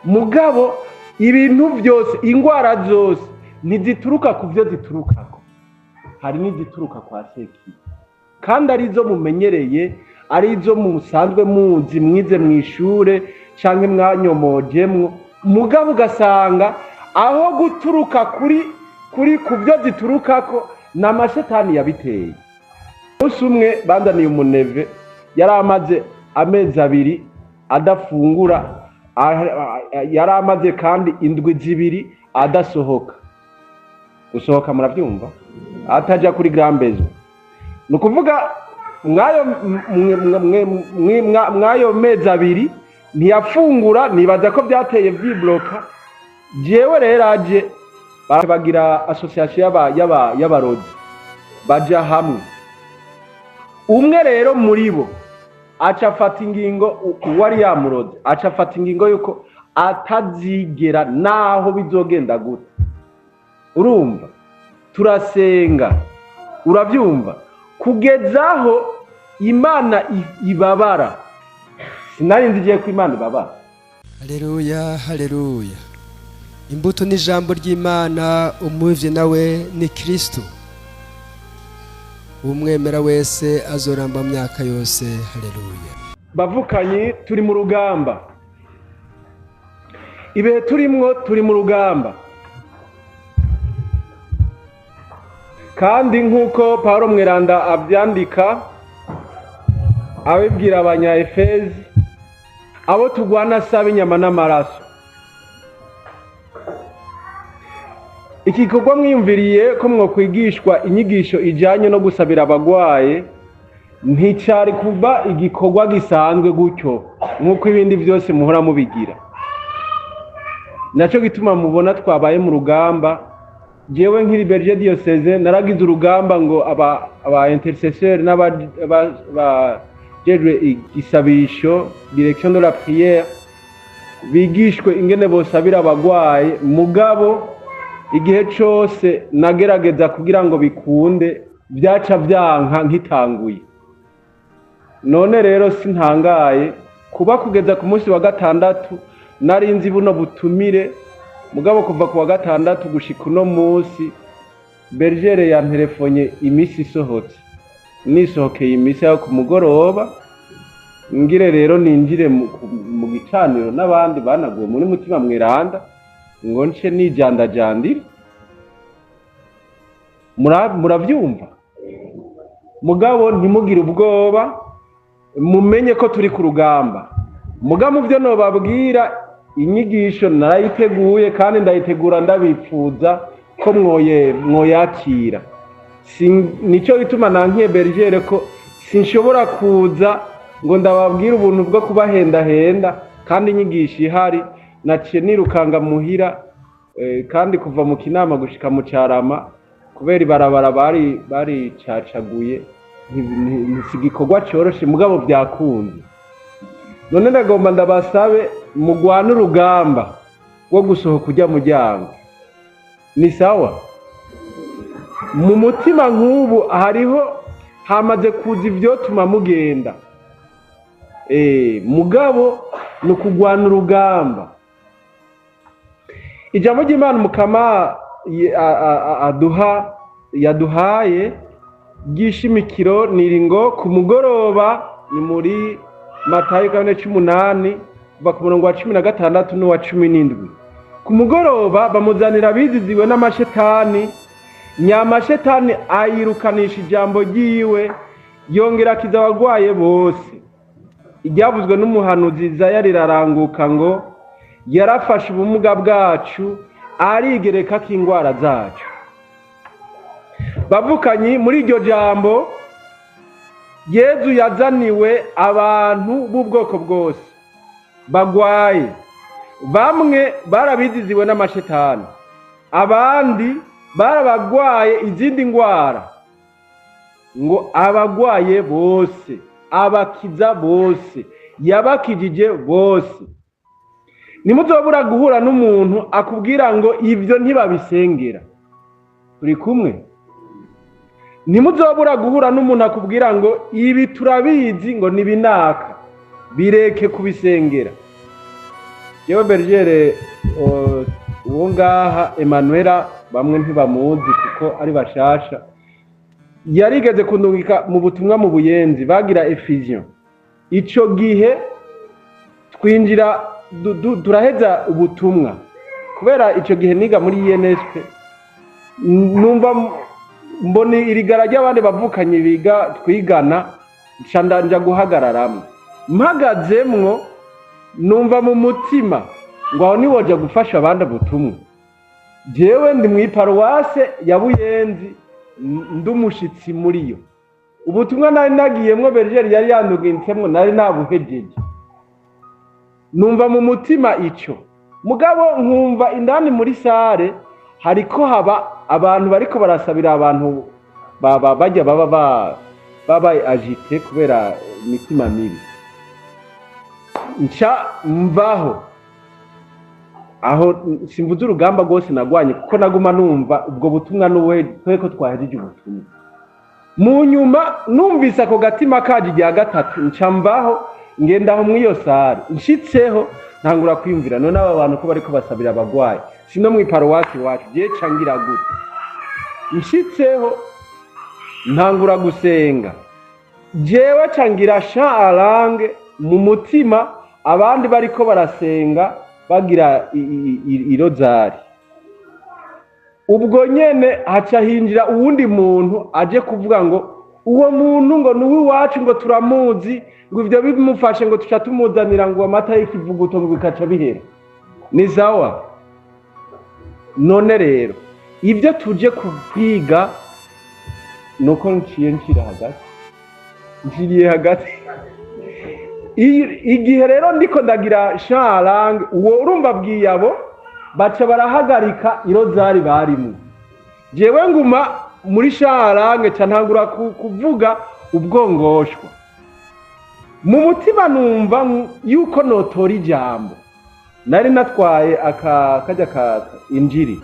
Mugabo ibintu byose, ingwara zose ntizituruka ku byo ziturukako, hari n'izituruka kwa sekibi, kandi arizo mumenyereye, arizo musanzwe muzi, mwize mu ishure canke mwanyomojemwo. Mugabo ugasanga aho guturuka kuri ku byo ziturukako ni amashetani yabiteye. Umunsi umwe bandaniye umuneve yari amaze amezi 2 adafungura, yari amaze kandi indwi 2 adasohoka. Gusohoka murabyumva, ataja kuri grambezo. Ni ukuvuga mwayo mezi 2 ntiyafungura, nibaza ko byateye byibloka. Jewe rero aje bagira association y'abarozi baja hamwe. Umwe rero muri bo aca afata ingingo, uwari yamuroze aca afata ingingo yuko atazigera naho bizogenda gute. Urumva turasenga, urabyumva, kugezaho Imana ibabara. Sinari nzi igiye ko Imana ibabara. Haleluya, haleluya. Imbuto ni ijambo ry'Imana, umuvye nawe ni Kristo. Umwemera wese azoramba mu myaka yose. Haleluya. Bavukanyi, turi mu rugamba. Ibihe turimwo, turi mu rugamba. Kandi nk'uko Paulo Mweranda abyandika abibwira Abanyaefezi, abo tugwana asaba inyama n'amaraso. Iki gikorwa mwiyumviriye ko mwokwigishwa inyigisho ijanye no gusabira abagwaye, nticari kuba igikorwa gisanzwe gutyo nk'uko ibindi byose muhora mubigira. Naco gituma mubona twabaye mu rugamba. Jewe nkiri berger diocese naragize urugamba ngo aba intercesseur n'abajejwe igisabisho, direction de la prière, bigishwe ingene bosabira abagwaye. Mugabo igihe cose nagerageza kugira ngo bikunde, byaca byanka nkitanguye. None rero sintangaye kuba kugeza ku munsi wa gatandatu nari nzi buno butumire. Mugabo kuva ku wa gatandatu gushika uno munsi, bergere yanterefonye imisi isohotse, nisohokeye imisi yo ku mugoroba, ngire rero ninjire mu gicaniro n'abandi banaguwe muri Mutima Mweranda, ngo nce nijandajandira. Muravyumva? Mugabo ntimugire ubwoba, mumenye ko turi ku rugamba. Mugabo mu byo nobabwira, inyigisho narayiteguye kandi ndayitegura ndabipfuza ko mwoyakira. Nico gituma nankiye bergere ko sinshobora kuza ngo ndababwire ubuntu bwo kubahendahenda kandi inyigisho ihari. Naciye nirukanga muhira, kandi kuva mu Kinama gushika mu Carama kubera ibarabara baricacaguye, si igikorwa coroshe, mugabo byakunze. None ndagomba ndabasabe mugwane urugamba rwo gusohoka ujya muryango. Ni sawa mu mutima nk'ubu hariho hamaze kuza ivyotuma mugenda. Mugabo ni ukugwana urugamba. Ijambo ry'Imana Mukama aduha, yaduhaye ry'ishimikiro niri ngo ku mugoroba, ni muri Matayo kane c'umunani kuva ku murongo wa 16 n'uwa 17. Ku mugoroba bamuzanira abiziziwe n'amashetani, nyamashetani ayirukanisha ijambo ryiwe, yongera akiza abagwaye bose. Iryavuzwe n'umuhanuzi Izaya riraranguka ngo yarafashe ubumuga bwacu arigereka k'ingwara zacu. Bavukanyi, muri iryo jambo Yezu yazaniwe abantu b'ubwoko bwose bagwaye. Bamwe barabiziziwe n'amashetani, abandi barabagwaye izindi ngwara, ngo abagwaye bose abakiza bose, yabakijije bose. Nimuzobura guhura n'umuntu akubwira ngo ibyo ntibabisengera. Turi kumwe? Nimuzobura guhura n'umuntu akubwira ngo ibi turabizi ngo nibinaka, bireke kubisengera. Jewe bergere uwo ngaha Emanuela, bamwe ntibamuzi kuko ari bashasha, yarigeze kundungika mu butumwa mu Buyenzi, bagira effusion. Ico gihe twinjira turaheza ubutumwa, kubera ico gihe niga muri INSP, numva mbona irigara ry'abandi bavukanye biga twigana, nca nja guhagararamwo. Mpagazemwo numva mu mutima ngo aho niwoja gufasha abandi ubutumwa. Jewe ndi mw'iparuwase ya Buyenzi, ndi umushitsi muri yo. Ubutumwa nari nagiyemwo, bergeri yari yandungitsemwo, nari nabuhejeje. Numva mu mutima ico, mugabo nkumva indani muri salle hariko haba abantu bariko barasabira abantu baba bajya baba babaye agité kubera imitima mibi. Nca mvaho aho, simvuze urugamba rwose nagwanye, kuko naguma numva ubwo butumwa n'uwe twe ko twahejeje ubutumwa. Mu nyuma numvise ako gatima kaje igihe gatatu, nca mvaho ngenda aho mw'iyo salle. Nshitseho ntangura kwiyumvira: none aba bantu ko bariko basabira abagwayi, sino mw'iparuwasi iwacu, je ca ngira gute? Nshitseho ntangura gusenga, jewe ca ngira chant en langue mu mutima, abandi bariko barasenga bagira irozari. Ubwo nyene haca hinjira uwundi muntu aje kuvuga ngo uwo muntu ngo ni uw'iwacu, ngo turamuzi, ngo ivyo bimufashe, ngo tuca tumuzanira ngo amata y'ikivuguto, ngo bikaca bihera. Ni sawa. None rero ibyo tuje kwiga nuko nciye nshira hagati, nshiriye hagati. Igihe rero ndiko ndagira chant en langue, uwo urumva abwiye abo, baca barahagarika irozari barimo, jewe nguma muri chant en langue, ca ntangura kuvuga ubwongoshwa. Mu mutima numva yuko notora ijambo. Nari natwaye aka kajya ka injiri,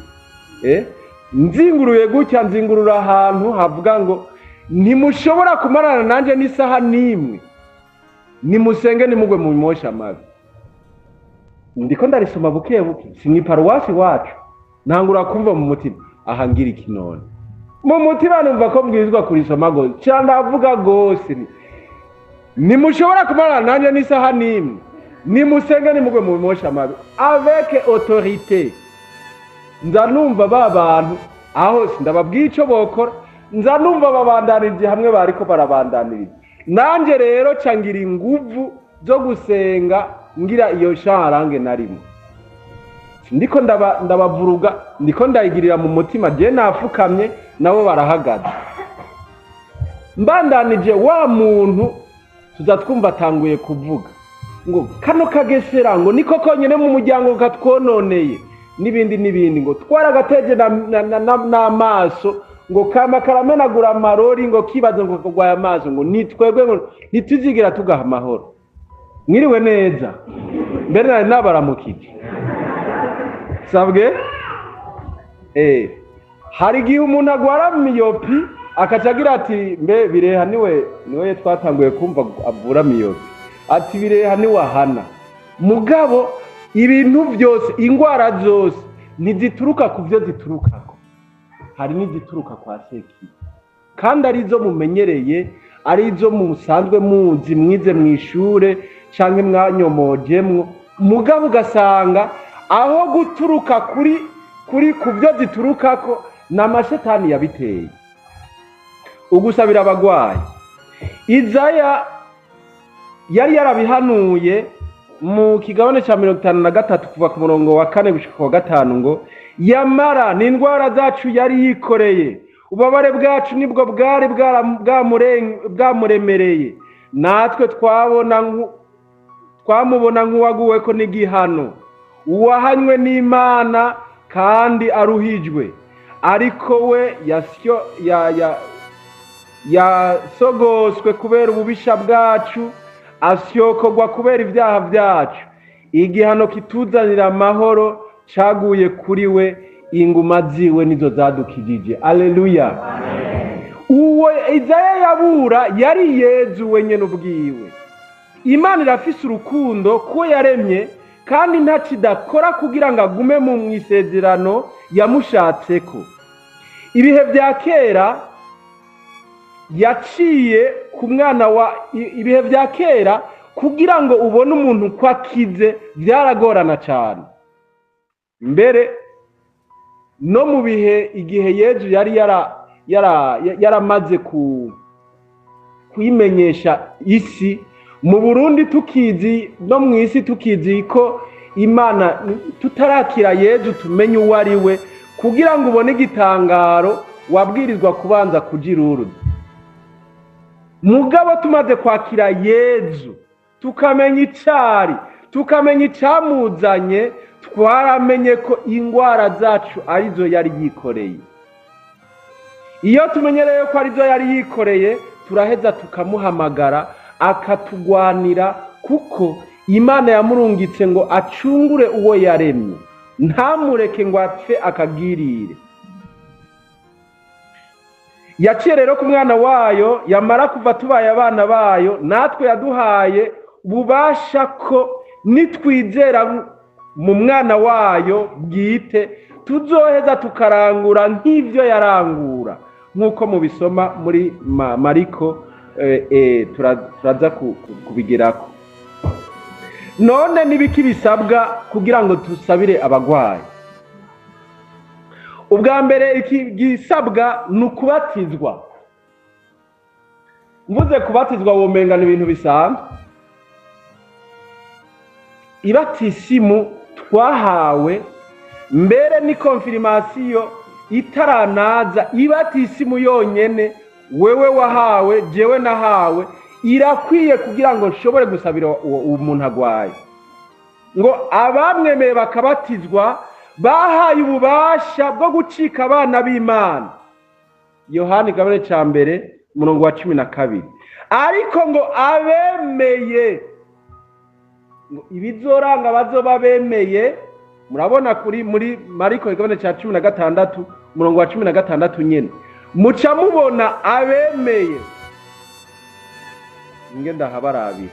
nzinguruye gutya, nzingurura ahantu havuga ngo ntimushobora kumarana nanjye n'isaha n'imwe, nimusenge nimugwe mu mosha mabi. Ndiko ndarisoma buke buke, si mw'iparuwasi iwacu. Ntangura kumva mu mutima aha ngira iki none? Mu mutima numva ko mbwirizwa kurisoma gose, ca ndavuga gose nti nimushobora kumarana nanjye n'isaha n'imwe, nimusenge nimugwe mu mosha mabi, avec autorité. Nza numva ba bantu aho sindababwiye ico bokora, nza numva babandanirije hamwe bariko barabandaniriza. Nanje rero ca ngira inguvu zo gusenga, ngira iyo chant en langue narimo, ndiko ndabavuruga, ndiko ndayigirira mu mutima, je nafukamye, nabo barahagaze. Mbandanije, wa muntu tuza twumva atanguye kuvuga ngo kano kagesera ngo niko konyene mu muryango katwononeye, n'ibindi n'ibindi, ngo twaragateje n'amaso, ngo kama karamenagura amarori, ngo kibaze ngo kagwaye amaso, ngo ni twebwe, ngo ntituzigera tugaha amahoro. Mwiriwe neza. Mbere nari nabaramukije sabwe. Hari igihe umuntu agwara myopie, akaca agira ati mbe bireha niwe niwe twatanguye kumva avura myopie, ati bireha niwe ahana. Mugabo ibintu byose, ingwara zose ntizituruka ku byo ziturukako, hari n'izituruka kwa sekibi, kandi arizo mumenyereye, arizo musanzwe muzi, mwize mu ishure canke mwanyomojemwo. Mugabo ugasanga aho guturuka kuri ku byo ziturukako ni amashetani yabiteye. Ugusabira abagwayi, Izaya yari yarabihanuye mu kigabane cya 53 kuva ku murongo wa 4 gushika ku wa 5, ngo yamara ni indwara zacu yari yikoreye, ububabare bwacu nibwo bwari bwamuremereye, natwe twamubona nk'uwaguweko n'igihano, uwahanywe n'Imana kandi aruhijwe. Ariko we yasogoswe kubera ububisha bwacu, asyokorwa kubera ibyaha byacu. Igihano kituzanira amahoro caguye kuri we, inguma ziwe nizo zadukijije. Aleluya! Uwo Izaya yabura yari Yezu wenyene ubwiwe. Imana irafise urukundo kuwo yaremye. Kandi ntacyo idakora kugira ngo agume mu isezerano yamushatseko. Ibihe bya kera yaciye ku mwana wa ibihe bya kera, kugira ngo ubone umuntu ko akize byaragorana cyane. Mbere no mu bihe igihe Yezu yari yaramaze kuyimenyesha isi mu Burundi, tukizi no mu isi, tukizi ko Imana, tutarakira Yezu tumenye uwo ari we, kugira ngo ubone igitangaro wabwirizwa kubanza kugira urudo. Mugabo tumaze kwakira Yezu, tukamenya icari, tukamenya icamuzanye, twaramenye ko ingwara zacu arizo yari yikoreye. Iyo tumenyereye ko arizo yari yikoreye, turaheza tukamuhamagara akatugwanira, kuko Imana yamurungitse ngo acungure uwo yaremye, ntamureke ngo apfe akagirire. Yaciye rero ku mwana wayo. Yamara kuva tubaye abana bayo, natwe yaduhaye ububasha ko nitwizera mu mwana wayo bwite tuzoheza tukarangura nk'ibyo yarangura, nk'uko mubisoma muri Mariko. Turaza kubigerako. None n'ibiki bisabwa kugira ngo tusabire abagwayi? Ubwa mbere, igisabwa ni ukubatizwa. Mvuze kubatizwa womenga ni ibintu bisanzwe. Ibatisimu twahawe mbere ni confirmation itaranaza. Ibatisimu yonyene wewe wahawe, jewe nahawe, irakwiye kugira ngo nshobore gusabira uwo muntu agwaye. Ngo abamwemeye bakabatizwa bahaye ububasha bwo gucika abana b'Imana, Yohani igabane ca mbere, umurongo wa 12. Ariko ngo abemeye, ngo ibizoranga bazoba bemeye, murabona kuri muri Mariko igabane ca 16, umurongo wa 16 nyene, muca mubona abemeye. Nge ndahabarabira.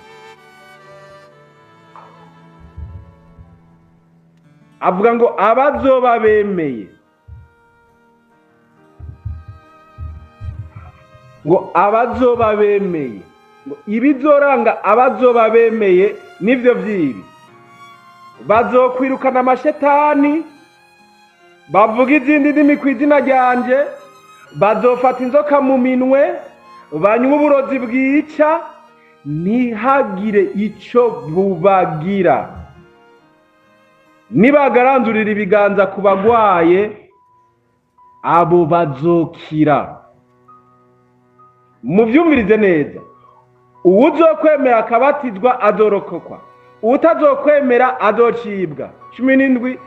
Avuga ngo abazoba bemeye, ngo abazoba bemeye, ngo ibizoranga abazoba bemeye nivyo vyibi: bazokwirukana amashetani, bavuga izindi ndimi ku izina ryanje, bazofata inzoka mu minwe, banywa uburozi bwica ntihagire ico bubagira, nibagaranzurira ibiganza ku bagwaye abo bazokira. Muvyumvirize neza: uwuzokwemera akabatizwa azorokokwa, uwutazokwemera azocibwa. 17.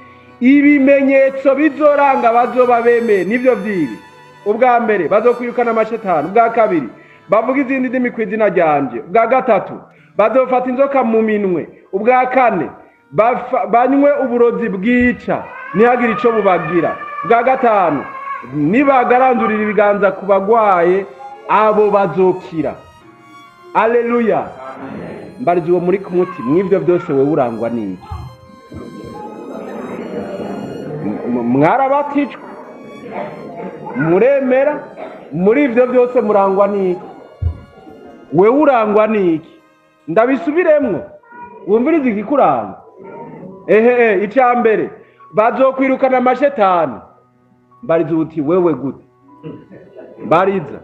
Ibimenyetso bizoranga bazoba bemeye nivyo vyibi: ubwa mbere, bazokwirukana amashetani; ubwa kabiri, bavuga izindi ndimi ku izina ryanje; ubwa gatatu, bazofata inzoka mu minwe; ubwa kane, banywe uburozi bwica ntihagire ico bubagira; ubwa gatanu, nibagaranzurira ibiganza ku bagwaye abo bazokira. Aleluya! Mbariza uwo muri kumuti: mw'ivyo byose wewe urangwa n'iki? Mwarabatijwe, muremera, muri ivyo byose murangwa n'iki? Wewe urangwa n'iki? Ndabisubiremwo wumvirize ikikuranga. Ehe, icya mbere, bazokwirukana amashetani. Mbariza uti: wewe gute? Mbariza.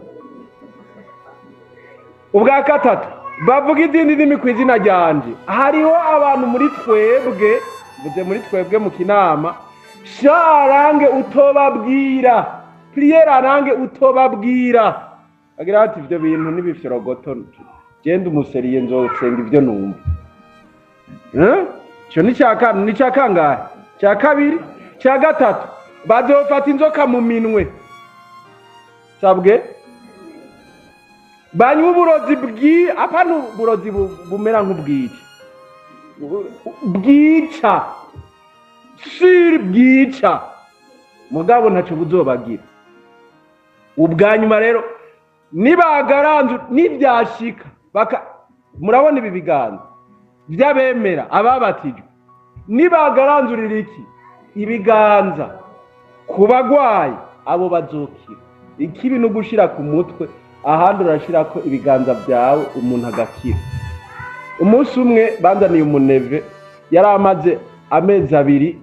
Ubwa gatatu, bavuga izindi ndimi ku izina ryanje. Hariho abantu muri twebwe, mvuze muri twebwe mu kinama, sharange utobabwira prière arange utobabwira, agira ati: "Ivyo bintu n'ibifyorogoto, genda umuseriye, nzosenga ivyo numva." Eh? Ico ni cya kane, ni cya kangahe? Cya kabiri. Cya gatatu, bazofata inzoka mu minwe, sabwe, banywa uburozi bwi apana uburozi bumera nk'ubwica, bwica siri bwica, mugabo ntacyo buzobagira. Ubwa nyuma rero, nibagaranzu nibyashika baka, murabona ibi biganza by'abemera ababatijwe. Nibagaranzurira iki ibiganza ku bagwayi, abo bazokira. Ikibi no gushira ku mutwe, ahandi urashirako ibiganza byawe umuntu agakira. Umunsi umwe banzaniye umuneve, yari amaze amezi 2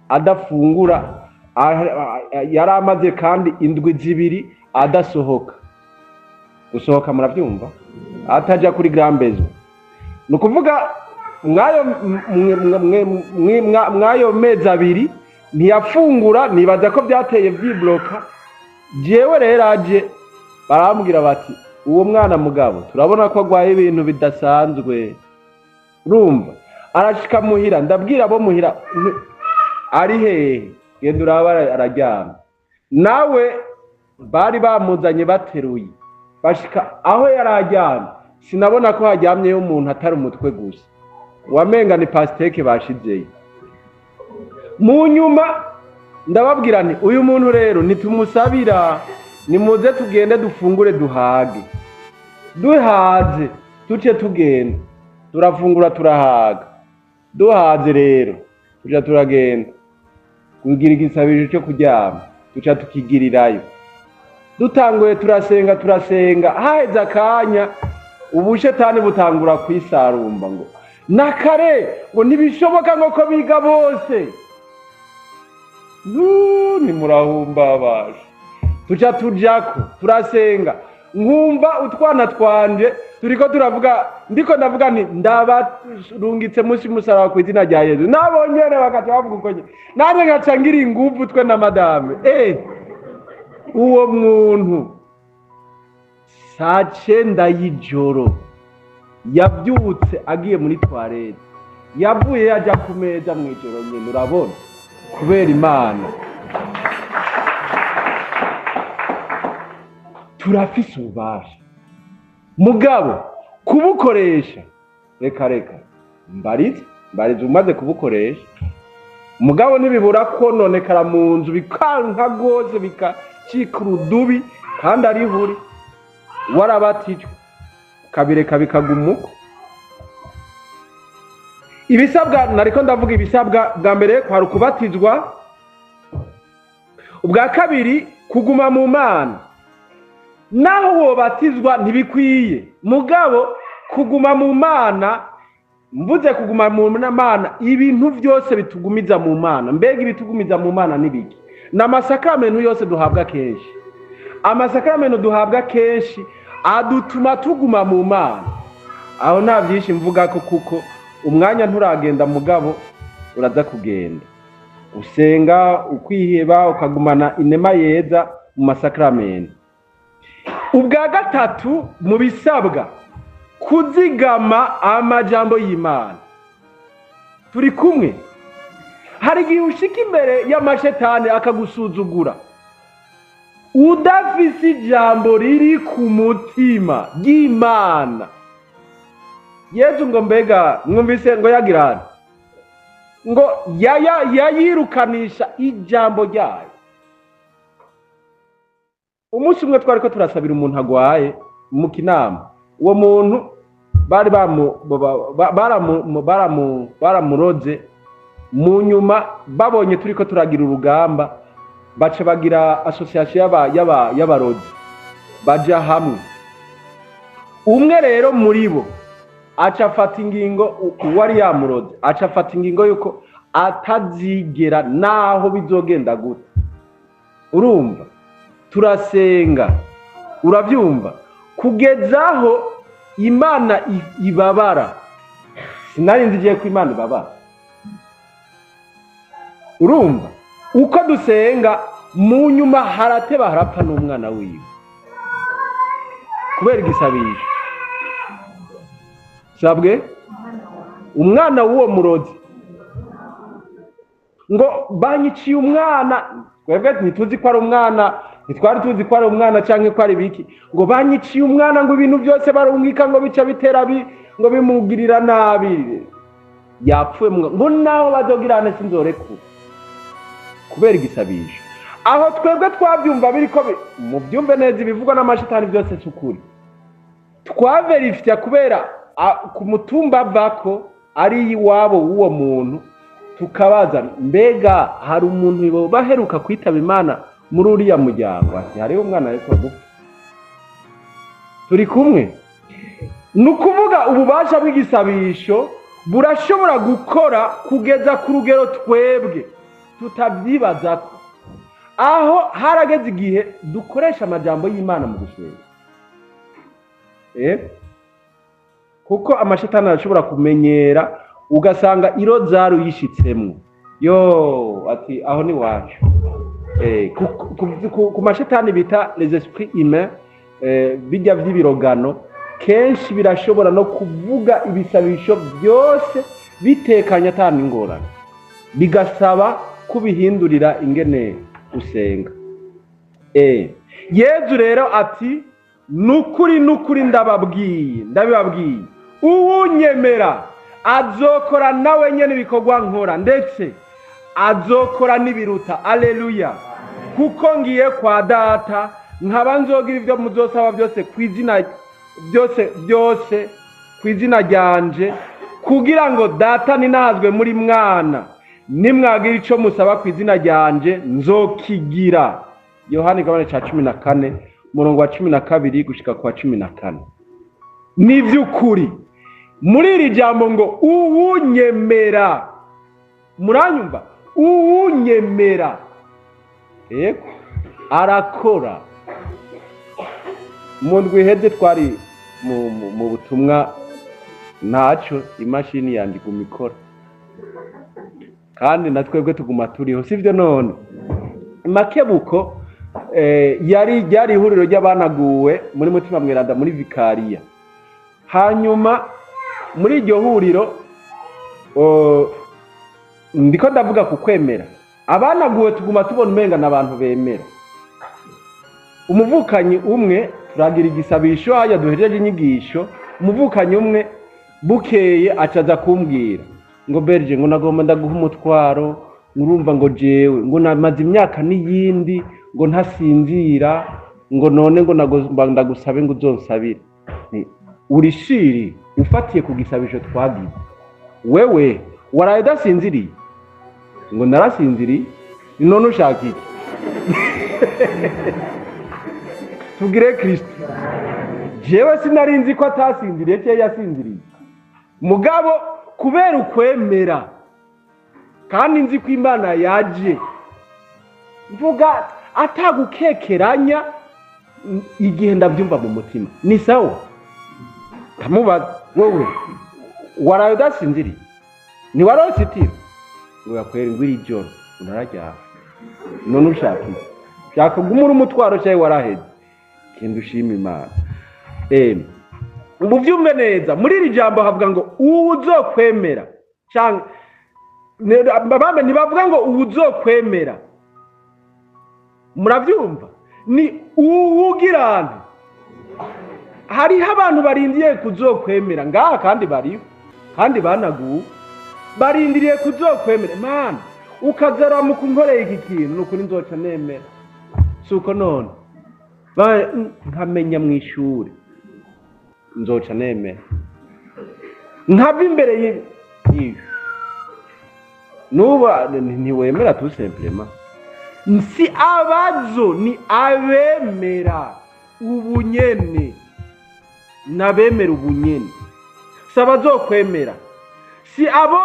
adafungura, yari amaze kandi indwi 2 adasohoka. Gusohoka murabyumva, ataja kuri grambezo. Ni ukuvuga mwayo mezi 2 ntiyafungura, nibaza ko byateye byibloka. Jewe rero aje barambwira bati uwo mwana mugabo turabona ko agwaye ibintu bidasanzwe. Urumva arashika muhira, ndabwira abo muhira ari hehe, genda uraba araryama. Nawe bari bamuzanye bateruye, bashika aho yararyamye sinabona ko haryamyeyo umuntu atari umutwe gusa, wamenga ni pasteke bashizeyo. Mu nyuma ndababwira nti uyu muntu rero nitumusabira, nimuze tugende dufungure duhage, duhaze tuce tugenda. Turafungura turahaga, duhaze rero tuca turagenda kugira igisabisho cyo kuryama, tuca tukigirirayo. Dutanguye turasenga turasenga, haheze akanya ubushetani butangura kwisarumba ngo nakare, ngo ntibishoboka ngo ko biga bose. Ni murahumba baje. Tuca tujako turasenga, nkumva utwana twanje turiko turavuga, ndiko ndavuga nti ndabarungitse munsi musaraba ku izina rya Yesu, nabo nyene bakaca bavuga uko nyene, nanje nkaca ngira inguvu twe na madame. Uwo muntu saa 9 y'ijoro yabyutse agiye muri toilette, yavuye yaja ku meza mw'ijoro nyene, urabona kubera Imana. Turafise ububasha, mugabo kubukoresha reka reka mbarize umaze kubukoresha, mugabo ntibibura kononekara mu nzu bikanka gose bikacika urudubi, kandi ari buri warabatijwe kabireka bikagumuko. Ibisabwa nariko ndavuga, ibisabwa bwa mbere kwari ukubatizwa, ubwa kabiri kuguma mu Mana. Naho wobatizwa ntibikwiye, mugabo kuguma mu Mana, mvuze kuguma mu Mana, ibintu byose bitugumiza mu Mana. Mbega ibitugumiza mu Mana nibiki? N'amasakramentu yose duhabwa kenshi. Amasakramentu duhabwa kenshi adutuma tuguma mu Mana. Aho nta byinshi mvuga ko kuko umwanya nturagenda, mugabo uraza kugenda usenga ukwiheba ukagumana inema yeza mu masakramentu. Ubwa gatatu mu bisabwa, kuzigama amajambo y'Imana. Turi kumwe. Hari igihe ushika imbere y'amashetani akagusuzugura udafise ijambo riri ku mutima ry'Imana. Yezu ngo mbega mwumvise ngo yagirana ngo yayirukanisha ijambo ryayo. Umunsi umwe twariko turasabira umuntu agwaye mu kinama, uwo muntu bari baramuroze. Mu nyuma babonye turiko turagira urugamba, baca bagira association y'abarozi, baja hamwe. Umwe rero muri bo aca afata ingingo, uwari yamuroze aca afata ingingo yuko atazigera naho bizogenda gute. Urumva turasenga, urabyumva, kugezaho Imana ibabara. Sinari nzi igihe ko Imana ibabara. Urumva uko dusenga, mu nyuma harateba harapfa n'umwana wiwe kubera igisabisho. Sabwe umwana w'uwo murozi ngo banyiciye umwana, twebwe ntituzi ko ari umwana, ntitwari tuzi ko ari umwana canke ko ari biki, ngo banyiciye umwana, ngo ibintu byose barungika ngo bica bitera ngo bimugirira nabi, yapfuye ngo naho bazogirana sinzorekura kubera igisabisho. Aho twebwe twabyumva biriko mubyumve neza, ibivugwa n'amashetani byose sukuri. Twaverifya kubera ku mutumba bako ari iwabo w'uwo muntu, Tukabaza: mbega hari umuntu baheruka kwitaba Imana muri uriya muryango? Ati: hariho umwana ariko gupfa. Turi kumwe? Ni ukuvuga ububasha bw'igisabisho burashobora gukora kugeza ku rugero twebwe tutabyibaza ko. Aho harageze igihe dukoresha amajambo y'Imana mu gusenga, kuko amashetani arashobora kumenyera, ugasanga irozari uyishitsemwo yo ati: aho ni wacu. Ku mashetani bita les esprits humains, bijya vy'ibirogano, kenshi birashobora no kuvuga ibisabisho byose bitekanye atana ingorane, bigasaba kubihindurira ingene usenga. Yezu rero ati: nukuri nukuri ndababwiye, ndabibabwiye, uwunyemera azokora nawe nyene ibikorwa nkora, ndetse azokora n'ibiruta. Aleluya! Kuko ngiye kwa Data, nkaba nzogira ibyo muzosaba byose ku izina, byose byose ku izina ryanje, kugira ngo Data ninahazwe muri Mwana. Nimwagira ico musaba ku izina ryanje, nzokigira. Yohani igabane ca 14, umurongo wa 12 gushika kwa 14. Ni vy'ukuri, muri iri jambo ngo uwunyemera, muranyumva? Uwunyemera, yego, arakora. Mu ndwi iheze twari mu butumwa, ntaco imashini yanjye iguma ikora, kandi na twebwe tuguma turiho, sivyo? None makebuko yari ryari ihuriro ry'abanaguwe muri Mutima Mweranda muri vikariya. Hanyuma muri iryo huriro, ndiko ndavuga ku kwemera, abanaguwe tuguma tubona umenga n'abantu bemera. Umuvukanyi umwe, turagira igisabisho hajya duhejeje inyigisho, umuvukanyi umwe bukeye acaza kumbwira ngo: berge, ngo nagomba ndaguha umutwaro, urumva, ngo jewe ngo namaze imyaka n'iyindi ngo ntasinzira, ngo none ngo nagomba ndagusabe ngo uzonsabire. Uri shiri ufatiye ku gisabisho twagize, wewe waraye udasinziriye? Ngo narasinziriye. None ushaka iki? Tugire Kristo. Jewe sinari nzi ko atasinziriye cyangwa yasinziriye, mugabo kubera ukwemera, kandi nzi ko Imana yaje, mvuga atagukekeranya, igihe ndabyumva mu mutima ni sawa. Ndamubaza: wowe waraye udasinziriye, ntiwarose itiro? Ngo yakwera, ngo iri joro unararyama. None ushaka iki? Ushaka gumura umutwaro cyangwa waraheze? Genda ushima Imana. Mubyumve neza, muri iri jambo havuga ngo uwuzokwemera, cyangwa bambe ntibavuga ngo uwuzokwemera. Murabyumva? Ni uwugirana. Hariho abantu barindiye kuzokwemera ngaha, kandi bariho, kandi banaguwe, barindiriye kuzokwemera. Mana, ukazaramuka unkoreye iki kintu, ni ukuri nzoca nemera. Si uko none nkamenya mu ishuri, nzoca nemera, nkava imbere y'ibi. Nuba ntiwemera tout simplement. Si abazo, ni abemera ubunyene, n'abemera ubunyene, si abazokwemera, si abo,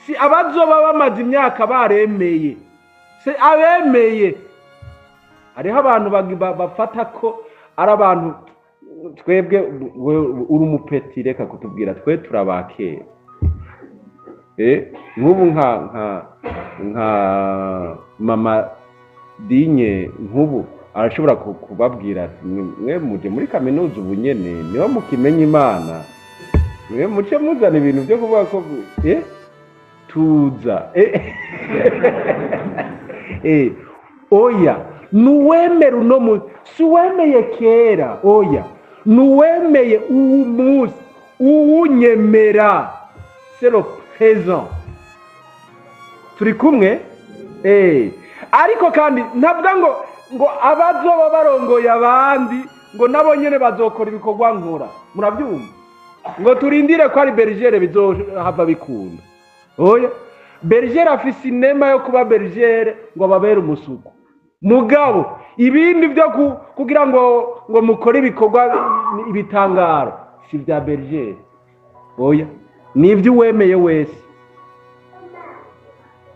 si abazoba bamaze imyaka baremeye, si abemeye. Hariho abantu bafata ko ari abantu. Twebwe uri umupeti, reka kutubwira, twe turabakera. Nk'ubu nka mama Dinye, nk'ubu arashobora kubabwira ati: mwe muje muri kaminuza ubu nyene, niho mukimenya Imana, mwe muce muzana ibintu byo kuvuga ko tuza. Oya, nuwemera uno munsi, si uwemeye kera. Oya, nuwemeye uwu munsi. Uwunyemera, c'est le présent. Turi kumwe? Ariko kandi ntavuga ngo abazoba barongoye abandi ngo nabo nyene bazokora ibikorwa nkora. Murabyumva? Ngo turindire ko ari bergere bizohava bikunda. Oya. Bergere afise inema yo kuba bergere ngo ababere umusuku. Mugabo ibindi byo kugira ngo mukore ibikorwa ibitangaro si bya bergere. Oya, ni ibyo uwemeye wese.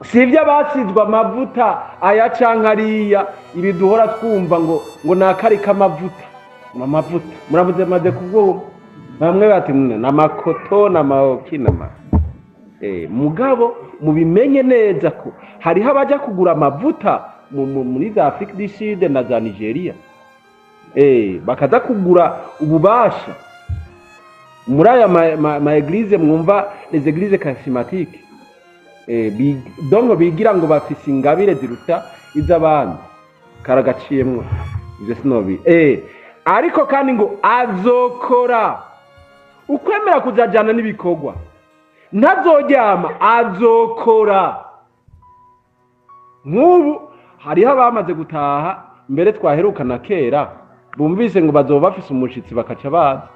Si ibyo abasizwe amavuta aya canke ariya, ibi duhora twumva ngo nakari k'amavuta. Amavuta muravuze maze kubwumva. Bamwe bati namakoto namaoki nama. Mugabo mubimenye neza ko hariho abaja kugura amavuta muri za Afrique du Sud na za Nigeria. Bakaza kugura ububasha muri aya ma église, mwumva les églises charismatiques. Donc bigira ngo bafise ingabire ziruta iz'abandi. Karagaciyemwo ivyo sinobi. Ariko kandi ngo azokora. Ukwemera kuzajana n'ibikorwa. Ntazoryama, azokora. Nk'ubu hariho abamaze gutaha mbere twaherukana kera, bumvise ngo bazoba bafise umushitsi bakaca baza.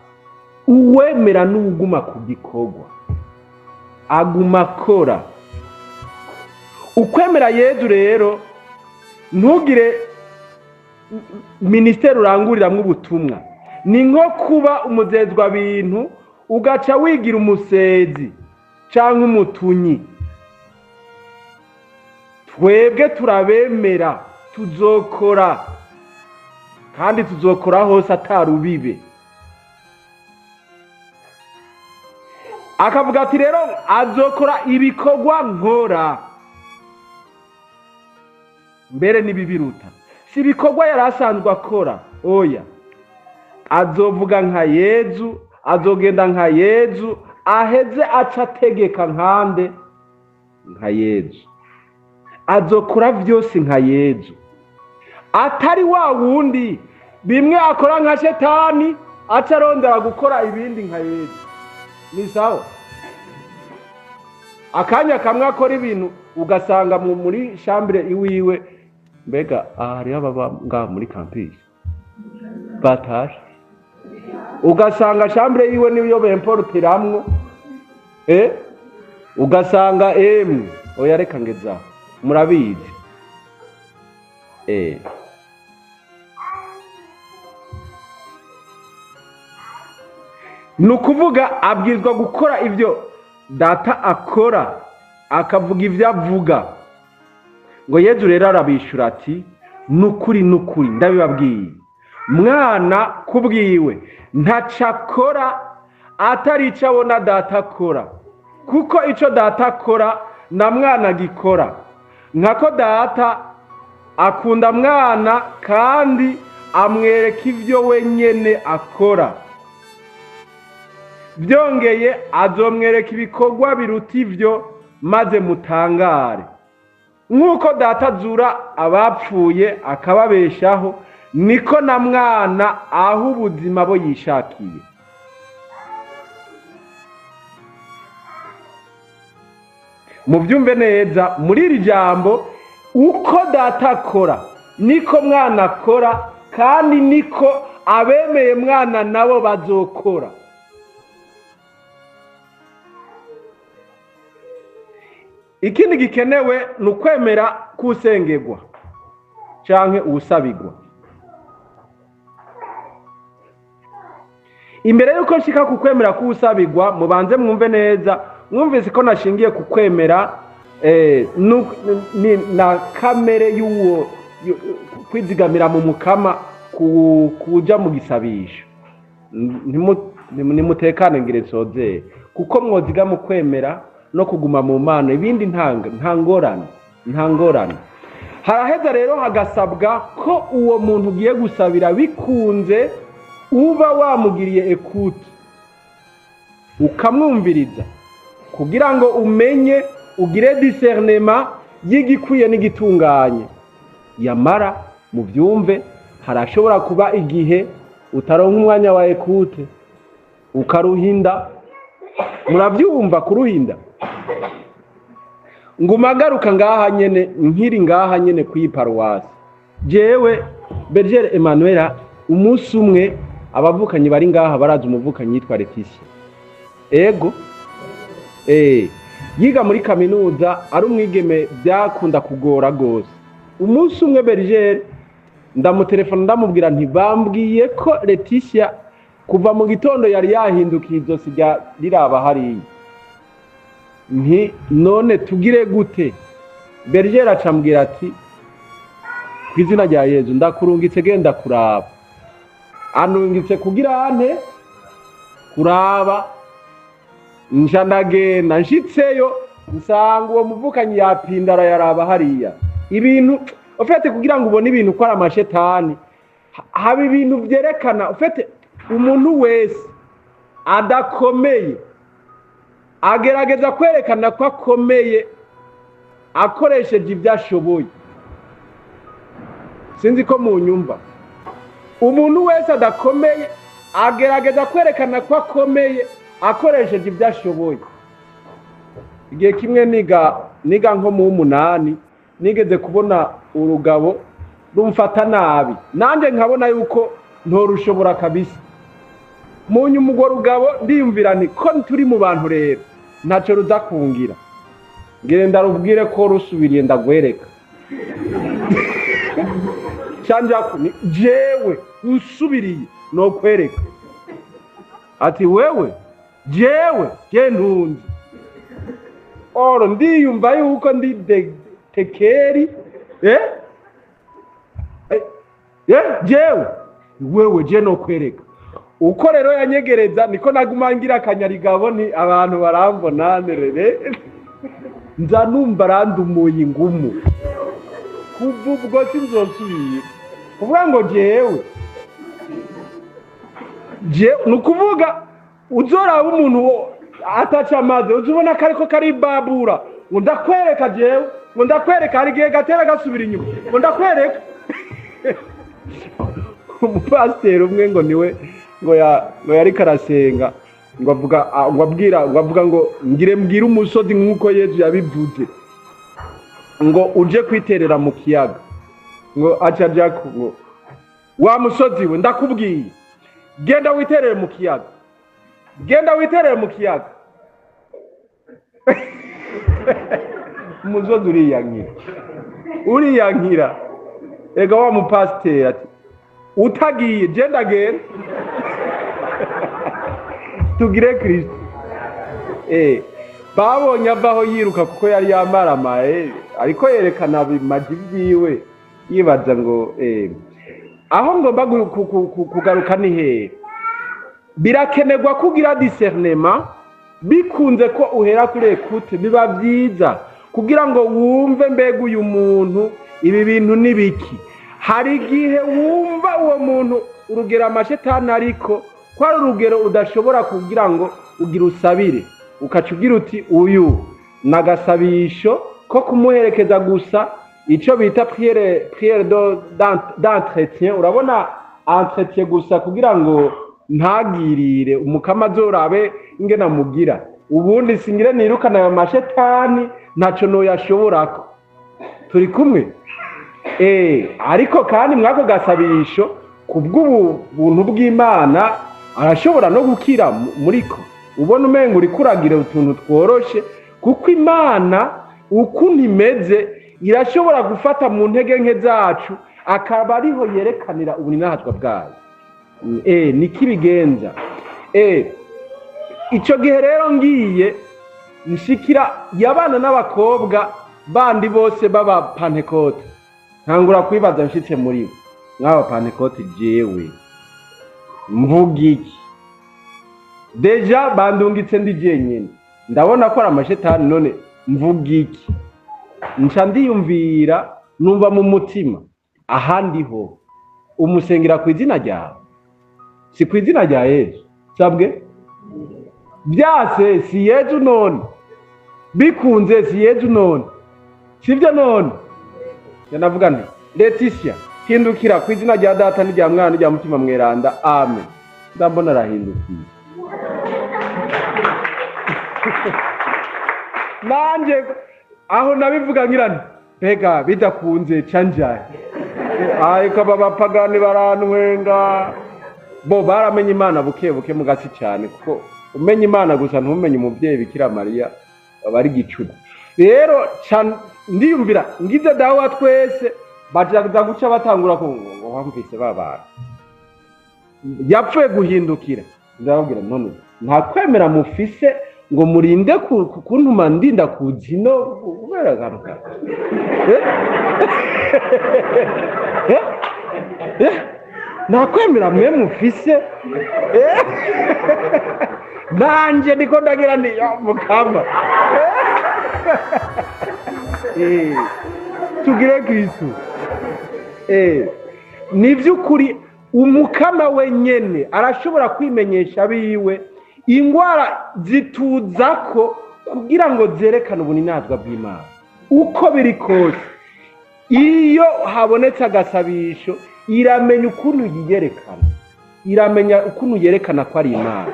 Uwemera n'uguma ku gikorwa aguma akora. Ukwemera Yezu rero, ntugire ministeri uranguriramwo ubutumwa. Ni nko kuba umuzezwa bintu ugaca wigira umusezi canke umutunyi. Twebwe turabemera, tuzokora, kandi tuzokora hose atarubibe. Akavuga ati rero azokora ibikorwa nkora mbere n'ibibiruta. Si ibikorwa yari asanzwe akora, oya. Azovuga nka Yezu, azogenda nka Yezu, aheze aca ategeka nkande nka Yezu. Azokora vyose nka Yezu. Atari wa wundi bimwe akora nka shetani aca arondera gukora ibindi nka Yezu. Ni sawa? Akanya kamwe akora ibintu ugasanga muri chambre iwiwe, mbega hariho ababa ngaha muri campus batashe, ugasanga chambre yiwe niyo bemportiramwo, ugasanga emwe oya reka ngeza murabizi. Nukuvuga abwirizwa gukora ivyo data akora, akavuga ivyo avuga. Ngo Yezu rero arabishura ati nukuri nukuri ndabibabwiye, mwana kubwiwe ntaco akora atari ico abona data akora, kuko ico data akora na mwana agikora. Nkako data akunda mwana kandi amwereka ivyo wenyene akora. Byongeye azomwereka ibikorwa biruta ivyo maze mutangare. Nk'uko data azura abapfuye akababeshaho, niko na mwana aho ubuzima bo yishakiye. Muvyumve neza muri iri jambo, uko data akora niko mwana akora, kandi niko abemeye mwana nabo bazokora. Ikindi gikenewe ni ukwemera kusengerwa canke uwusabigwa. Imbere yuko nshika ku kwemera kuwusabigwa, mubanze mwumve neza, mwumvise ko nashingiye ku kwemera na kamere y'uwo kwizigamira mu mukama kuja mu gisabisho. Nimutekane ngire nsozere, kuko mwoziga mu kwemera no kuguma mu mana, ibindi nta ngorane, nta ngorane. Haraheza rero hagasabwa ko uwo muntu ugiye gusabira bikunze uba wamugiriye ekuti, ukamwumviriza kugira ngo umenye, ugire discernement y'igikwiye n'igitunganye. Yamara muvyumve, harashobora kuba igihe utaronka umwanya wa ekute ukaruhinda. Muravyumva kuruhinda? Ngumagaruka ngaha nyene, nkiri ngaha nyene kuri paruwasi. Jewe Bergere Emmanuel, umunsi umwe abavukanyi bari ngaha baraza umuvukanyi yitwa Letitia. Ego. Yiga muri kaminuza, ari umwigeme byakunda kugora rwose. Umunsi umwe Bergere ndamutelefona, ndamubwira nti: "Bambwiye ko Letitia kuva mu gitondo yari yahindukiye, izosi riraba hariya." Nti: "None tugire gute?" Bergere acambwira ati: "Ku izina rya Yezu ndakurungitse, genda kuraba." Anungitse kugira ante? Kuraba. Nja ndagenda, nshitseyo nsanga uwo muvukanyi yapindara, yaraba hariya. Ibintu ufite kugira ngo ubone ibintu ko ari amashetani, haba ibintu byerekana. Ufite umuntu wese adakomeye agerageza kwerekana ko akomeye akoresheje ibyo ashoboye. Sinzi ko munyumva. Umuntu wese adakomeye agerageza kwerekana ko akomeye akoresheje ibyo ashoboye. Igihe kimwe niga nko mu w'umunani, nigeze kubona urugabo rumfata nabi, nanjye nkabona yuko ntorushobora kabisa. Mu nyuma urwo rugabo ndiyumvira nti: "Ko turi mu bantu rero, ntacyo ruza kungira, ngenda rubwire ko rusubiriye ndagwereka." Canja ni jewe usubiriye nokwereka. Ati: "Wewe jewe je ntunzi oro." Ndiyumva yuko ndi tekeri, jewe wewe je nokwereka. Uko rero yanyegereza niko naguma ngira akanyarigabo, ni abantu barambona nerere, nza numva arandumuye ingumu. Kuva ubwo sinzosubira kuvuga ngo jewe je. Ni ukuvuga uzoraba umuntu ataca amazi, uza ubona ko ariko karibabura ngo: "Ndakwereka jewe," ngo: "Ndakwereka." Hari igihe gatera gasubira inyuma ngo: "Ndakwereka." Umupasiteri umwe ngo niwe ngo ya ngo yariko arasenga, ngo avuga, ngo abwira, ngo avuga ngo: "Ngire mbwire umusozi nk'uko Yezu yabivuze ngo uje kwiterera mu kiyaga." Ngo aca aja ngo: "Wa musozi we, ndakubwiye, genda witerere mu kiyaga, genda witerere mu kiyaga." Umusozi uriyankira, uriyankira. Ega wa mupasiteri ati: "Utagiye je ndagenda." Tugire Kristo. Babonye avaho yiruka kuko yari yamaramaye, ariko yerekana bimaji vyiwe, yibaza ngo aho ngomba kugaruka ni hehe. Birakenerwa kugira discernement. Bikunze ko uhera kuri écoute, biba byiza kugira ngo wumve: mbega uyu muntu ibi bintu ni biki? Hari igihe wumva uwo muntu urugero amashetani, ariko ko ari urugero udashobora kugira ngo ugire usabire, ukaca ugira uti: "Uyu ni agasabisho ko kumuherekeza gusa," icyo bita prière d'entretien. Urabona, entretien gusa kugira ngo ntagirire umukama, azorabe ingene amugira. Ubundi singire nirukana ayo mashetani, ntaco noyashoborako. Turi kumwe? Ariko kandi mwako gasabisho, kubw'ubu buntu bw'Imana, arashobora no gukira muriko ubona umenga uriko uragira utuntu tworoshe, kuko Imana ukuntu imeze irashobora gufata mu ntege nke zacu, akaba ariho yerekanira ubuninahazwa bwayo. Niko ibigenza. Ico gihe rero ngiye nshikira yabana n'abakobwa bandi bose b'aba Pantekote, ntangura kwibaza nshitse muri bo mw'aba Pantekote: jewe mvuga iki? Déjà bandungitse ndi jenyine, ndabona ko ari amashetani, none mvuga iki? Nca ndiyumvira, numva mu mutima ahandi ho umusengera ku izina ryawe, si ku izina rya Yezu. Sabwe byase si Yezu, none bikunze si Yezu, none sibyo? None navuga nti: "Letitia, hindukira ku izina rya Data n'irya Mwana n'irya Mutima Mweranda, amen." Ndambona arahindukiye. Nanjye aho nabivuga ngira nti: "Mbega bidakunze canjaye?" Ariko aba bapagani barantwenga. Bo baramenye Imana buke buke mu gasi cyane, kuko umenya Imana gusa ntumenye umubyeyi Bikira Mariya. Aba ari igicuku rero. Ndiyumvira ngize Dawe wa twese, baja guca batangura ko ngo wumvise babana yapfuye guhindukira. Ndababwira: "None nta kwemera mufise ngo murinde kuntuma ndinda kuzino kubera akantu ka Eh? Eh? Eh? Nta kwemera mwe mufise?" Eh? Nanje niko ndagira nti: "Yo, mukama." Tugire Kristu. Ni by'ukuri umukama wenyene arashobora kwimenyesha abiwe. Ingwara zituza ko kugira ngo zerekane ubuninazwa bw'Imana. Uko biri kose, iyo habonetse agasabisho, iramenya ukuntu yiyerekana, iramenya ukuntu yerekana ko ari Imana.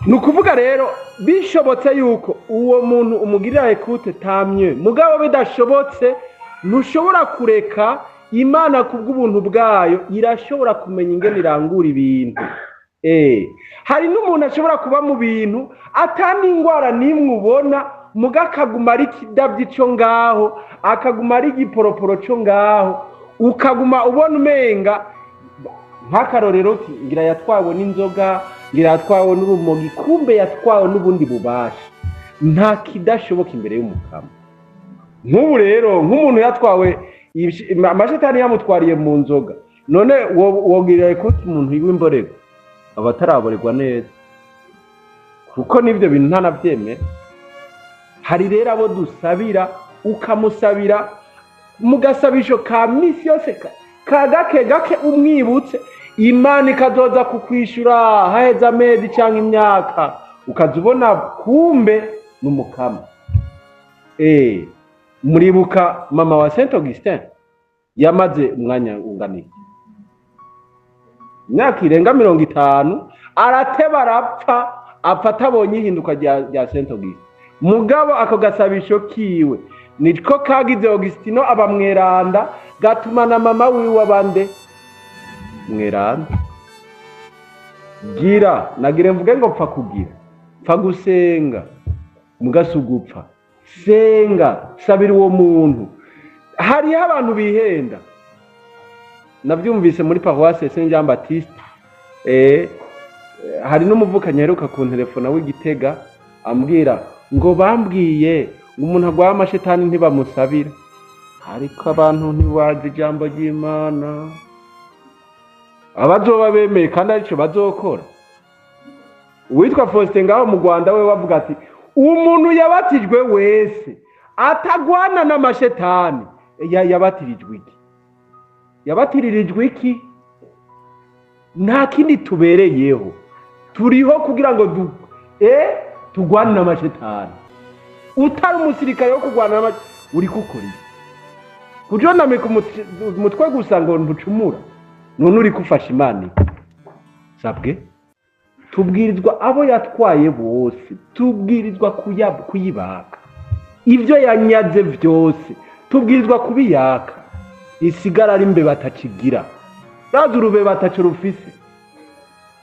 Ni ukuvuga rero, bishobotse yuko uwo muntu umugirira écoute tamye, mugabo bidashobotse, ntushobora kureka Imana. Kubw'ubuntu bwayo irashobora kumenya ingene irangura ibintu. Hari n'umuntu ashobora kuba mu bintu atani ingwara n'imwe ubona, muga akaguma ari ikidabyi cyo ngaho, akaguma ari igiporoporo cyo ngaho, ukaguma ubona umenga nk'akarorero uti ngira yatwawe n'inzoga, ngira yatwawe n'urumogi, kumbe yatwawe n'ubundi bubasha. Nta kidashoboka imbere y'umukama. Nk'ubu rero, nk'umuntu yatwawe amashetani yamutwariye mu nzoga, none wogirira ko umuntu w'imborerwa aba ataraborerwa neza, kuko n'ibyo bintu ntanabyemera. Hari rero abo dusabira, ukamusabira mu gasabisho ka misi yose ka gake gake, umwibutse, Imana ikazoza kukwishura haheze amezi cyangwa imyaka, ukaza ubona kumbe n'umukama. Muribuka mama wa Saint Augustin yamaze umwanya ungana iki? Imyaka irenga 50, arateba arapfa, apfa atabonye ihinduka rya Saint Augustin. Mugabo ako gasabisho kiwe niko kagize Augustino aba mweranda, gatuma na mama wiwe abande mweranda. Gira nagire mvuge ngo pfa kugira, pfa gusenga, mugasugupfa senga, sabira uwo muntu. Hariho abantu bihenda, nabyumvise muri paroisse Saint Jean Baptiste. Hari n'umuvukanyi aheruka ku telefona w'Igitega ambwira ngo bambwiye ngo umuntu agwaye amashetani ntibamusabira. Ariko abantu ntibazi ijambo ry'Imana. Abazoba bemeye kandi arico bazokora. Uwitwa Faustin ngaho mu Rwanda we bavuga ati umuntu yabatijwe wese atagwana n'amashetani yabatirijwe iki? Yabatiririjwe iki? Nta kindi tubereyeho, turiho kugira ngo tugwane n'amashetani. Utari umusirikare wo kurwana n'amashetani, uri gukora iki? Kujonamika umutwe gusa ngo ntucumura, none uri gufasha Imana iki? Sabwe tubwirizwa abo yatwaye bose, tubwirizwa kuyibaka ibyo yanyaze byose, tubwirizwa kubiyaka, isigara ari imbeba atakigira. Raza urubeba ataco rufise,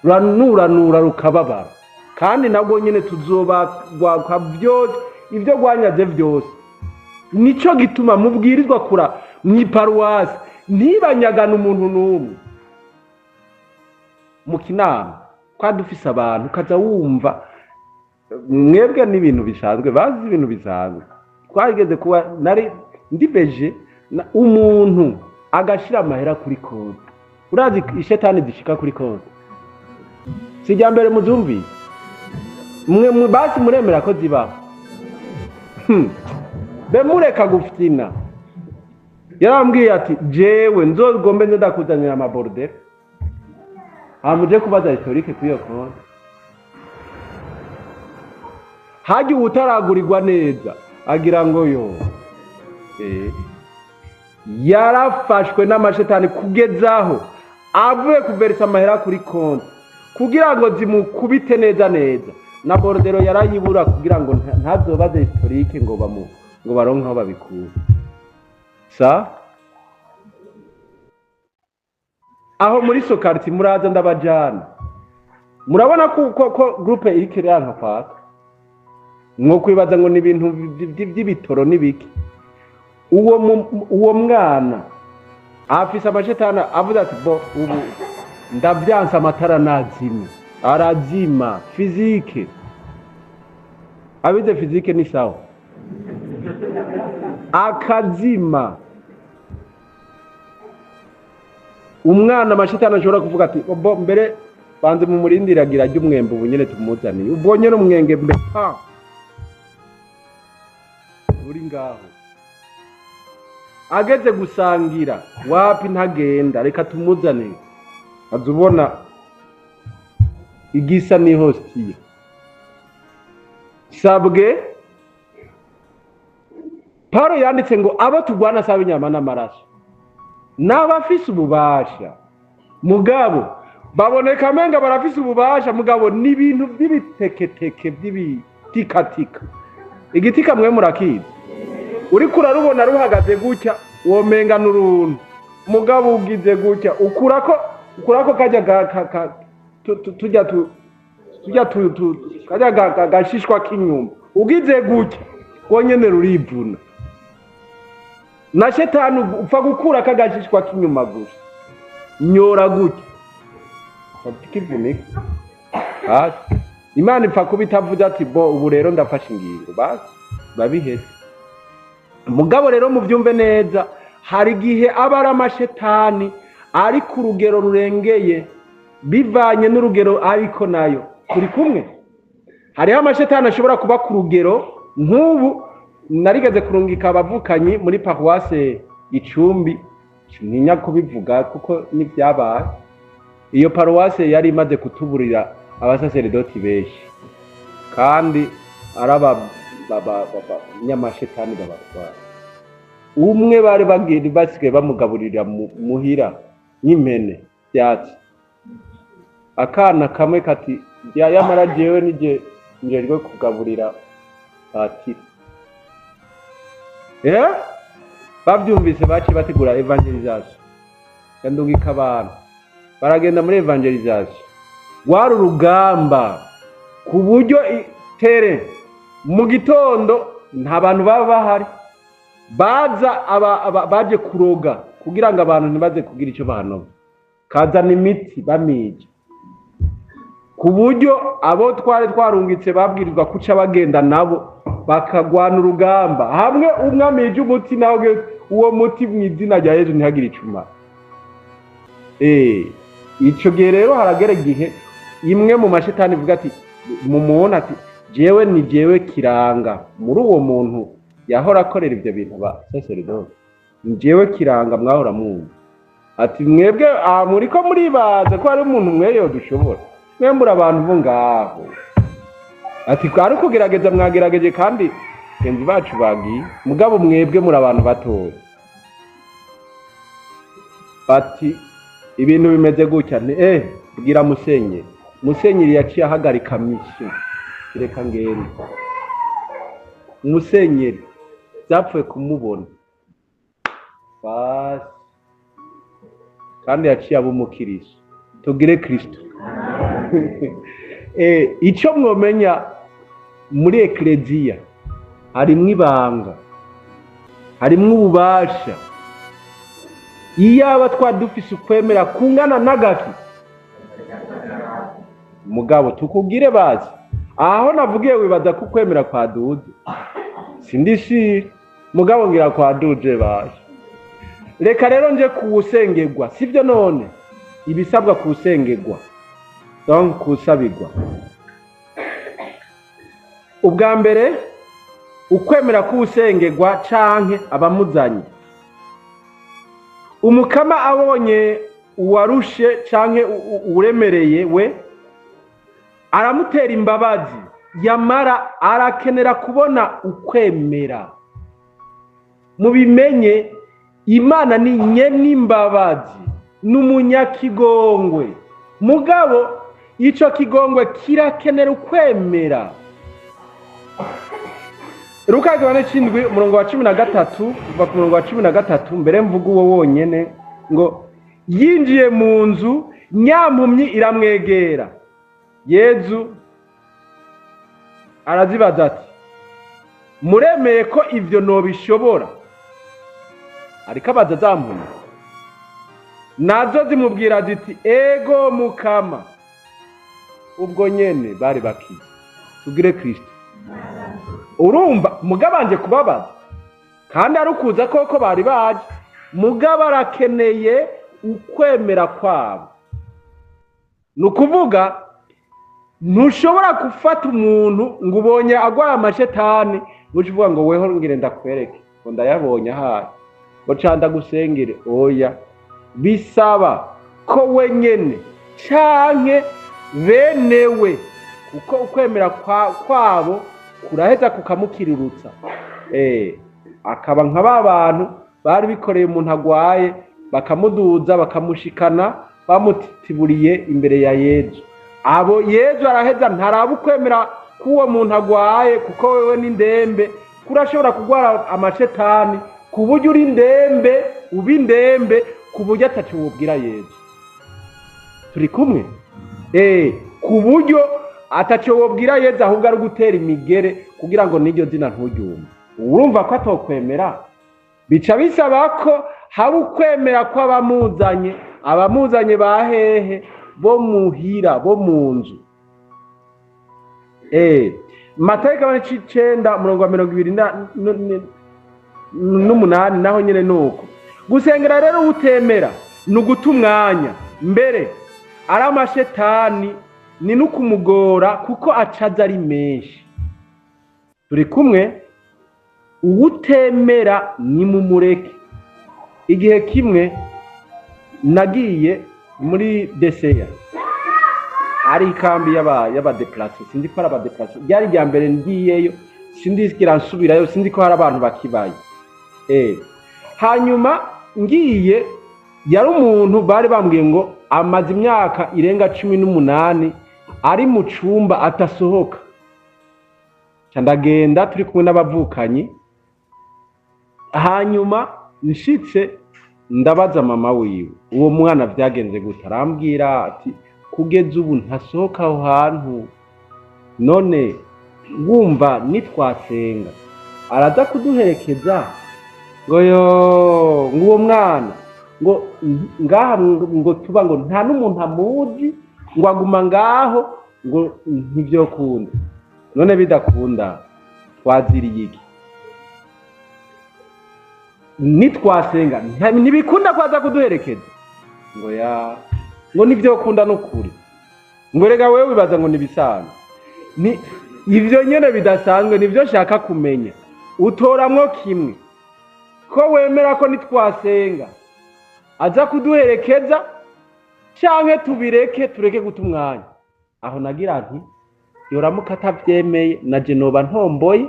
ruranuranura rukababara, kandi nabwo nyine tuzobagwaka byose ibyo rwanyaze byose. Nico gituma mubwirizwa kura mw'iparuwasi ntibanyagane umuntu n'umwe. Mu kinama kwa dufise abantu, ukaza wumva mwebwe n'ibintu bisanzwe, bazi ibintu bisanzwe. Twageze kuba nari ndibeje umuntu agashira amahera kuri konti. Urazi ishetani zishika kuri konti? Si irya mbere muzumvise mwe, basi muremera ko zibaho. Be mureka gufyina. Yarambwiye ati: "Jewe nzogombe nze ndakuzanira amaborudero, hama uje kubaza historique kuri iyo konti." Hajya uwutaragurirwa neza agira ngo yo yarafashwe n'amashetani, kugezaho avuye kuverisa amahera kuri konti kugira ngo zimukubite neza neza, na borudero yarayibura, kugira ngo ntazobaze historique ngo bamu ngo baronke aho babikura. Sa aho muri sokariti muraza ndabajana, murabona ko groupe iriko iranka kwaka. Mwo kwibaza ngo ni ibintu by'ibitoro n'ibiki. Uwo mwana afise amashetani, avuze ati: "Bo ubu ndavyanse, amatara nazimye," arazima. Physique, abize physique ni sawa, akazima. Umwana amashetani ashobora kuvuga ati: "Bo mbere banze mumurindiragira ry'umwembe, ubu nyene tumuzaniye." Ubwo nyene umwenge mbe pa uri ngaho, ageze gusangira wapi, ntagenda, reka tumuzanire. Aza ubona igisa n'ihostiye sabwe. Paulo yanditse ngo abo turwana saba inyama n'amaraso, n'abafise ububasha. Mugabo baboneka amenga barafise ububasha, mugabo ni ibintu by'ibiteketeke, by'ibitikatika. Igitika mwe murakizi, uriko urarubona ruhagaze gutya, womenga n'uruntu, mugabo ugize gutya ukurako kajya tujya tujya kajya gashishwa k'inyuma, ugize gutya rwonyene rurivuna. Na shetani upfa gukura kagashishwa k'inyuma gusa, nyora gutya kivunika hasi. Imana ipfa kuba itavuze ati: "Bo ubu rero ndafashe ingingo," basi babiheze. Mugabo rero mubyumve neza, hari igihe aba ari amashetani ari ku rugero rurengeye, bivanye n'urugero ariko nayo turi kumwe. Hariho amashetani ashobora kuba ku rugero nk'ubu narigeze kurungika abavukanyi muri paruwase Gicumbi, ntinya kubivuga kuko n'ibyabaye. Iyo paruwase yari imaze kutuburira abasaseredoti benshi, kandi ari abanyamashetani babatwara. Umwe bari bagiye basigaye bamugaburira muhira nk'impene byatsi. Akana kamwe kati: "Ya yamara jewe nije njejwe kugaburira patiri." Bavyumvise baciye bategura évangélisation, yandungika abantu baragenda muri évangélisation. Rwari urugamba ku buryo tere mu gitondo nta bantu baba bahari, baza baje kuroga kugira ngo abantu ntibaze kugira icyo bahanoga, kazana imiti bamije, ku buryo abo twari twarungitse babwirizwa kuca bagenda nabo bakagwana urugamba. Hamwe umwe amije umuti, nawe uwo muti mu izina rya Yezu ntihagire icuma. Ico gihe rero haragera igihe imwe mu mashetani ivuga ati mumubona, ati: "Jewe ni jewe kiranga muri uwo muntu yahora akorera ibyo bintu ba sacerdote, ni jewe kiranga mwahora mwumva." Ati: "Mwebwe aha muriko muribaza ko hari umuntu mweyo dushobora, mwembura abantu bo ngaho." Ati: "Ari ukugerageza mwagerageje, kandi bagenzi bacu bagiye, mugabo mwebwe muri abantu batoya." Bati: "Ibintu bimeze gutya." Nti: "Bwira musenyeri." Musenyeri yaciye ahagarika mission, reka ngende. Musenyeri zapfuye kumubona basi, kandi yaciye aba umukiristo. Tugire Kristo. Icyo mwomenya, muri ekleziya harimwo ibanga, harimwo ububasha. Iyaba twari dufise ukwemera kungana n'agaki, mugabo tukubwire bazi aho navugiye, wibaza ko ukwemera kwa duze, sindishira, mugabo ngira kwa duje baje. Reka rero nje kuwusengerwa, sibyo? None ibisabwa kuwusengerwa, donc kuwusabirwa, ubwa mbere ukwemera kuwusengerwa canke abamuzanye. Umukama abonye uwarushe canke uremereye, we aramutera imbabazi, yamara arakenera kubona ukwemera. Mubimenye, Imana ni nyen'imbabazi, n'umunyakigongwe, mugabo ico kigongwe kirakenera ukwemera. Luka igabane c'indwi, umurongo wa 13, kuva ku murongo wa 13 mbere mvuga uwo wonyene, ngo yinjiye mu nzu, nyampumyi iramwegera. Yezu arazibaza ati: Muremeye ko ivyo nobishobora? Ariko abaza za mpumyi, nazo zimubwira ziti: "Ego Mukama." Ubwo nyene bari bakize. Tugire Kristo. Urumva mugabanje kubabaza kandi ari ukuza koko bari baje, mugabo arakeneye ukwemera kwabo. Ni ukuvuga ntushobora gufata umuntu ngo ubonye agwaye amashetani, uce uvuga ngo: "Weho ngire ndakwereke ngo ndayabonye ahari, ngo ca ndagusengere." Oya, bisaba ko wenyene canke benewe, kuko ukwemera kwabo kuraheza kukamukirurutsa, akaba nka ba bantu bari bikoreye umuntu agwaye, bakamuduza, bakamushikana bamutitiburiye imbere ya Yezu. Abo Yezu araheza ntaraba ukwemera k'uwo muntu agwaye, kuko wewe n'indembe, kurashobora kurwara amashetani ku buryo uri indembe, uba indembe ku buryo ataco wobwira Yezu. Turi kumwe? Ku buryo ataco wobwira Yezu, ahubwo ari gutera imigere kugira ngo n'iryo zina nturyumve. Urumva ko atokwemera, bica bisaba ko haba ukwemera kw'abamuzanye. Abamuzanye ba hehe? Bo muhira, bo mu nzu. Matayo igabane c'icenda, umurongo wa 28, naho nyene nuko. Gusengera rero utemera ni uguta umwanya, mbere ari amashetani ni n'ukumugora, kuko acaza ari menshi. Turi kumwe? Uwutemera ni mumureke. Igihe kimwe nagiye muri deseya, hari ikambi y'aba déplacés, sinzi ko ari aba déplacés, ryari irya mbere ngiyeyo, sindigira nsubirayo, sinzi ko hari abantu bakibaye. Hanyuma ngiye, yari umuntu bari bambwiye ngo amaze imyaka irenga 18 ari mu cumba atasohoka. Ca ndagenda turi kumwe n'abavukanyi. Hanyuma nshitse ndabaza mama wiwe: "Uwo mwana vyagenze gute?" Arambwira ati: "Kugeza ubu ntasohoka aho hantu. None wumva nitwasenga araza kuduherekeza?" Ngo yo, ngo uwo mwana ngo ngaha ngo tuba ngo nta n'umuntu amuzi, ngo aguma ngaho, ngo ntivyokunda. None bidakunda twaziriye iki? Nitwasenga ntibikunda kwaza kuduherekeza? Ngo ya, ngo ntivyokunda n'ukuri. Ngo rega wewe wibaza ngo nibisanzwe. Ni ivyo nyene bidasanzwe, nivyo nshaka kumenya. Utoramwo kimwe: ko wemera ko nitwasenga aza kuduherekeza, canke tubireke, tureke guta umwanya. Aho nagira nti: "Yoramuka atavyemeye naje noba ntomboye."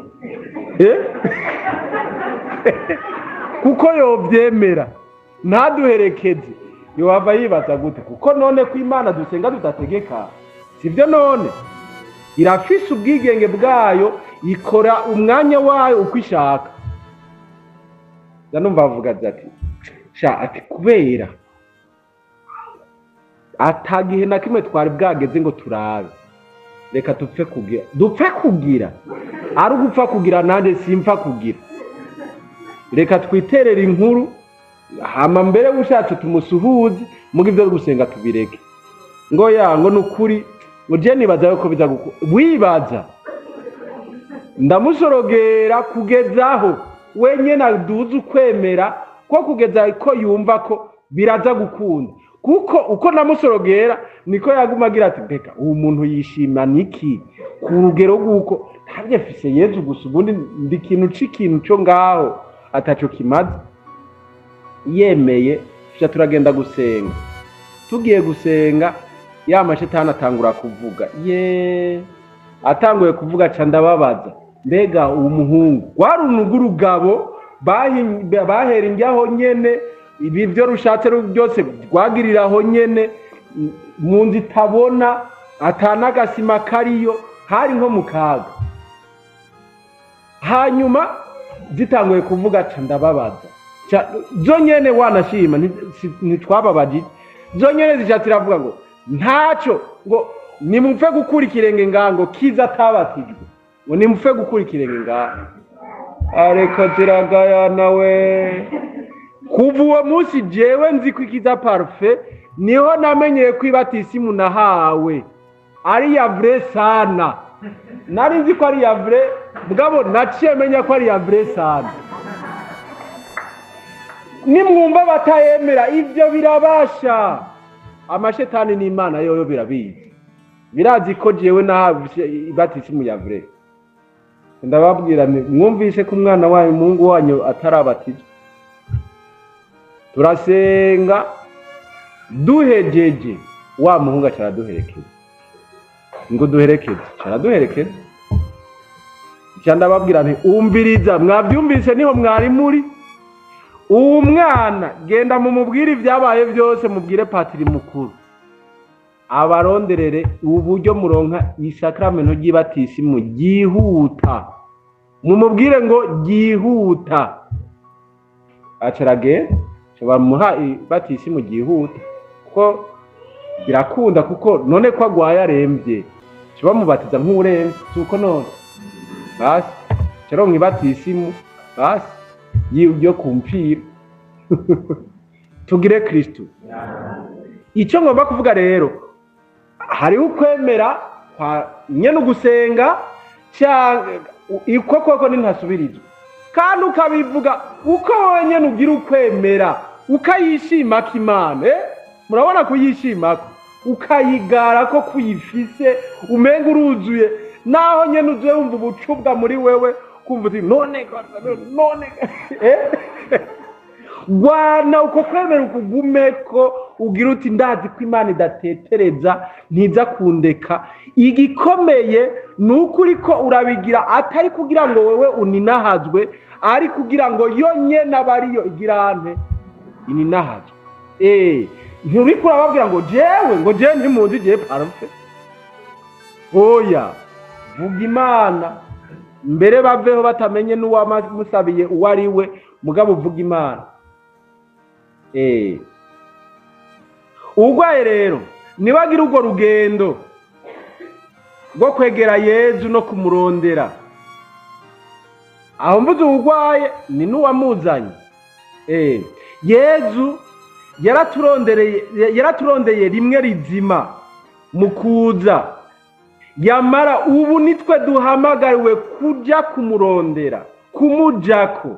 Kuko yovyemera ntaduherekeze, yohava yibaza gute? Kuko none ko Imana dusenga tudategeka, sibyo? None irafise ubwigenge bwayo, ikora umwanya wayo uko ishaka. Numva bavuga ati: "Sha," ati, "kubera atagihe na kimwe twari bwageze ngo turabe, reka dupfe kugira, dupfe kugira, ari ugupfa kugira, nanjye simpfa kugira, reka twiterere inkuru, hama mbere ushatse tumusuhuze, muga ibyo gusenga tubireke." Ngo ya, ngo ni ukuri, ngo je nibaza yuko biza wibaza. Ndamusorogera kugezaho wenyine aduze ukwemera ko kugeza ko yumva ko biraza gukunda, kuko uko namusorogera niko yaguma agira ati: "Mbega uwo muntu yishima niki ku rugero rw'uko ntabyo mfise Yezu gusa, ubundi ndi ikintu c'ikintu cyo ngaho ataco kimaze?" Yemeye, tuca turagenda gusenga. Tugiye gusenga, ya mashetani atangura kuvuga. Ye atanguye kuvuga, ca ndababaza: "Mbega uwo muhungu wari urugabo bahera injyaho nyene, ibi byo rushatse byose rwagirira aho nyene mu nzu itabona, atanagasima kariyo, hari nko mu kaga?" Hanyuma zitanguye kuvuga, ca ndababaza, zo nyene wanashima ntitwababajije, zo nyene zica ziravuga ngo ntaco, ngo nimupfe gukura ikirenge ngaho, ngo kiza atabatijwe, ngo nimupfe gukura ikirenge ngaho. Ariko ziragayana we. Kuva uwo munsi jewe nzi ko ikiza parufe, niho namenyeye ko ibatisimu nahawe ari ya vrai sana. Nari nzi ko ari ya vrai, mugabo naciye menya ko ari ya vrai sana. Nimwumva batayemera, ivyo birabasha. Amashetani n'Imana yoyo birabizi, birazi ko jewe nahawe ibatisimu ya vrai. Ndababwira nti mwumvise ko umwana wanyu, umuhungu wanyu atarabatizwa. Turasenga, duhejeje wa muhungu acaraduherekeza, ngo duherekeze, caraduherekeza. Nca ndababwira nti umviriza, mwavyumvise niho mwari muri. Uwo mwana genda mumubwire ibyabaye byose, mubwire patiri mukuru abaronderere uburyo muronka isakramento ry'ibatisimu ryihuta, mumubwire ngo ryihuta. Acarage bamuha ibatisimu ryihuta, kuko birakunda, kuko none ko agwaye aremvye bamubatiza nk'uremvye, suko none basi caronka ibatisimu basi yo kumpira. Tugire Kristo. Icyo ngomba kuvuga rero, hariho ukwemera kwa nyene ugusenga iko koko ntasubirizwa, kandi ukabivuga uko wenyene ugira ukwemera, ukayishimako Imana. Murabona kuyishimako, ukayigara ko kuyifise, umenga uruzuye, naho nyene uzuye wumva ubucubwa muri wewe, kumva uti none none. Gwana uko kwemera ukugumeko, ugira uti ndazi ko Imana idatetereza, ntiza kundeka. Igikomeye ni uko uriko urabigira atari kugira ngo wewe uninahazwe, ari kugira ngo yo nyene aba ariyo igirante ininahazwe. Nturiko urababwira ngo jewe, ngo jewe ntimuzi jewe parufe. Oya, vuga Imana mbere baveho batamenye n'uwamusabiye uwo ari we, mugabo uvuga Imana. Urwaye rero nibagira urwo rugendo rwo kwegera Yezu no kumurondera. Aho mvuze urwaye ni n'uwamuzanye. Yezu yaraturondeye rimwe rizima mu kuza, yamara ubu nitwe duhamagariwe kuja kumurondera, kumujako.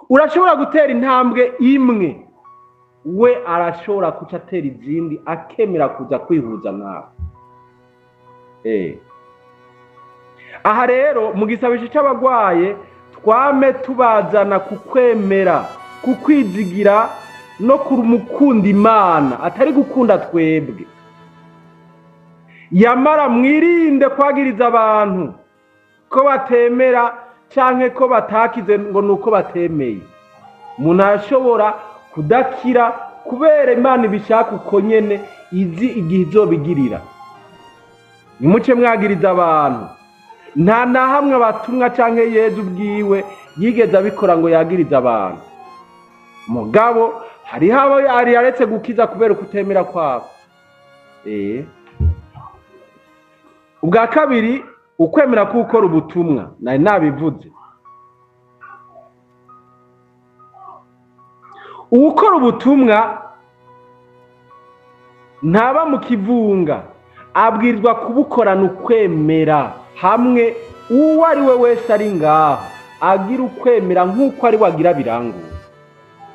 Urashobora gutera intambwe imwe, we arashobora kuca atera izindi, akemera kuza kwihuza nawe. Aha rero mu gisabisho c'abagwaye twame tubazana kukwemera, kukwizigira no kumukunda Imana, atari gukunda twebwe. Yamara mwirinde kwagiriza abantu ko batemera canke ko batakize ngo nuko batemeye. Umuntu arashobora kudakira kubera Imana ibishaka uko nyene, izi igihe izobigirira. Nimuce mwagiriza abantu. Nta na hamwe abatumwa canke Yezu ubwiwe yigeze abikora ngo yagirize abantu. Mugabo hariho abo yari yaretse gukiza kubera ukutemera kwabo. Ubwa kabiri, ukwemera k'ukora ubutumwa, nari nabivuze. Uwukora ubutumwa ntaba mu kivunga, abwirizwa kubukorana ukwemera hamwe uwo ari we wese ari ngaho agira ukwemera nk'uko ari we agira birangura.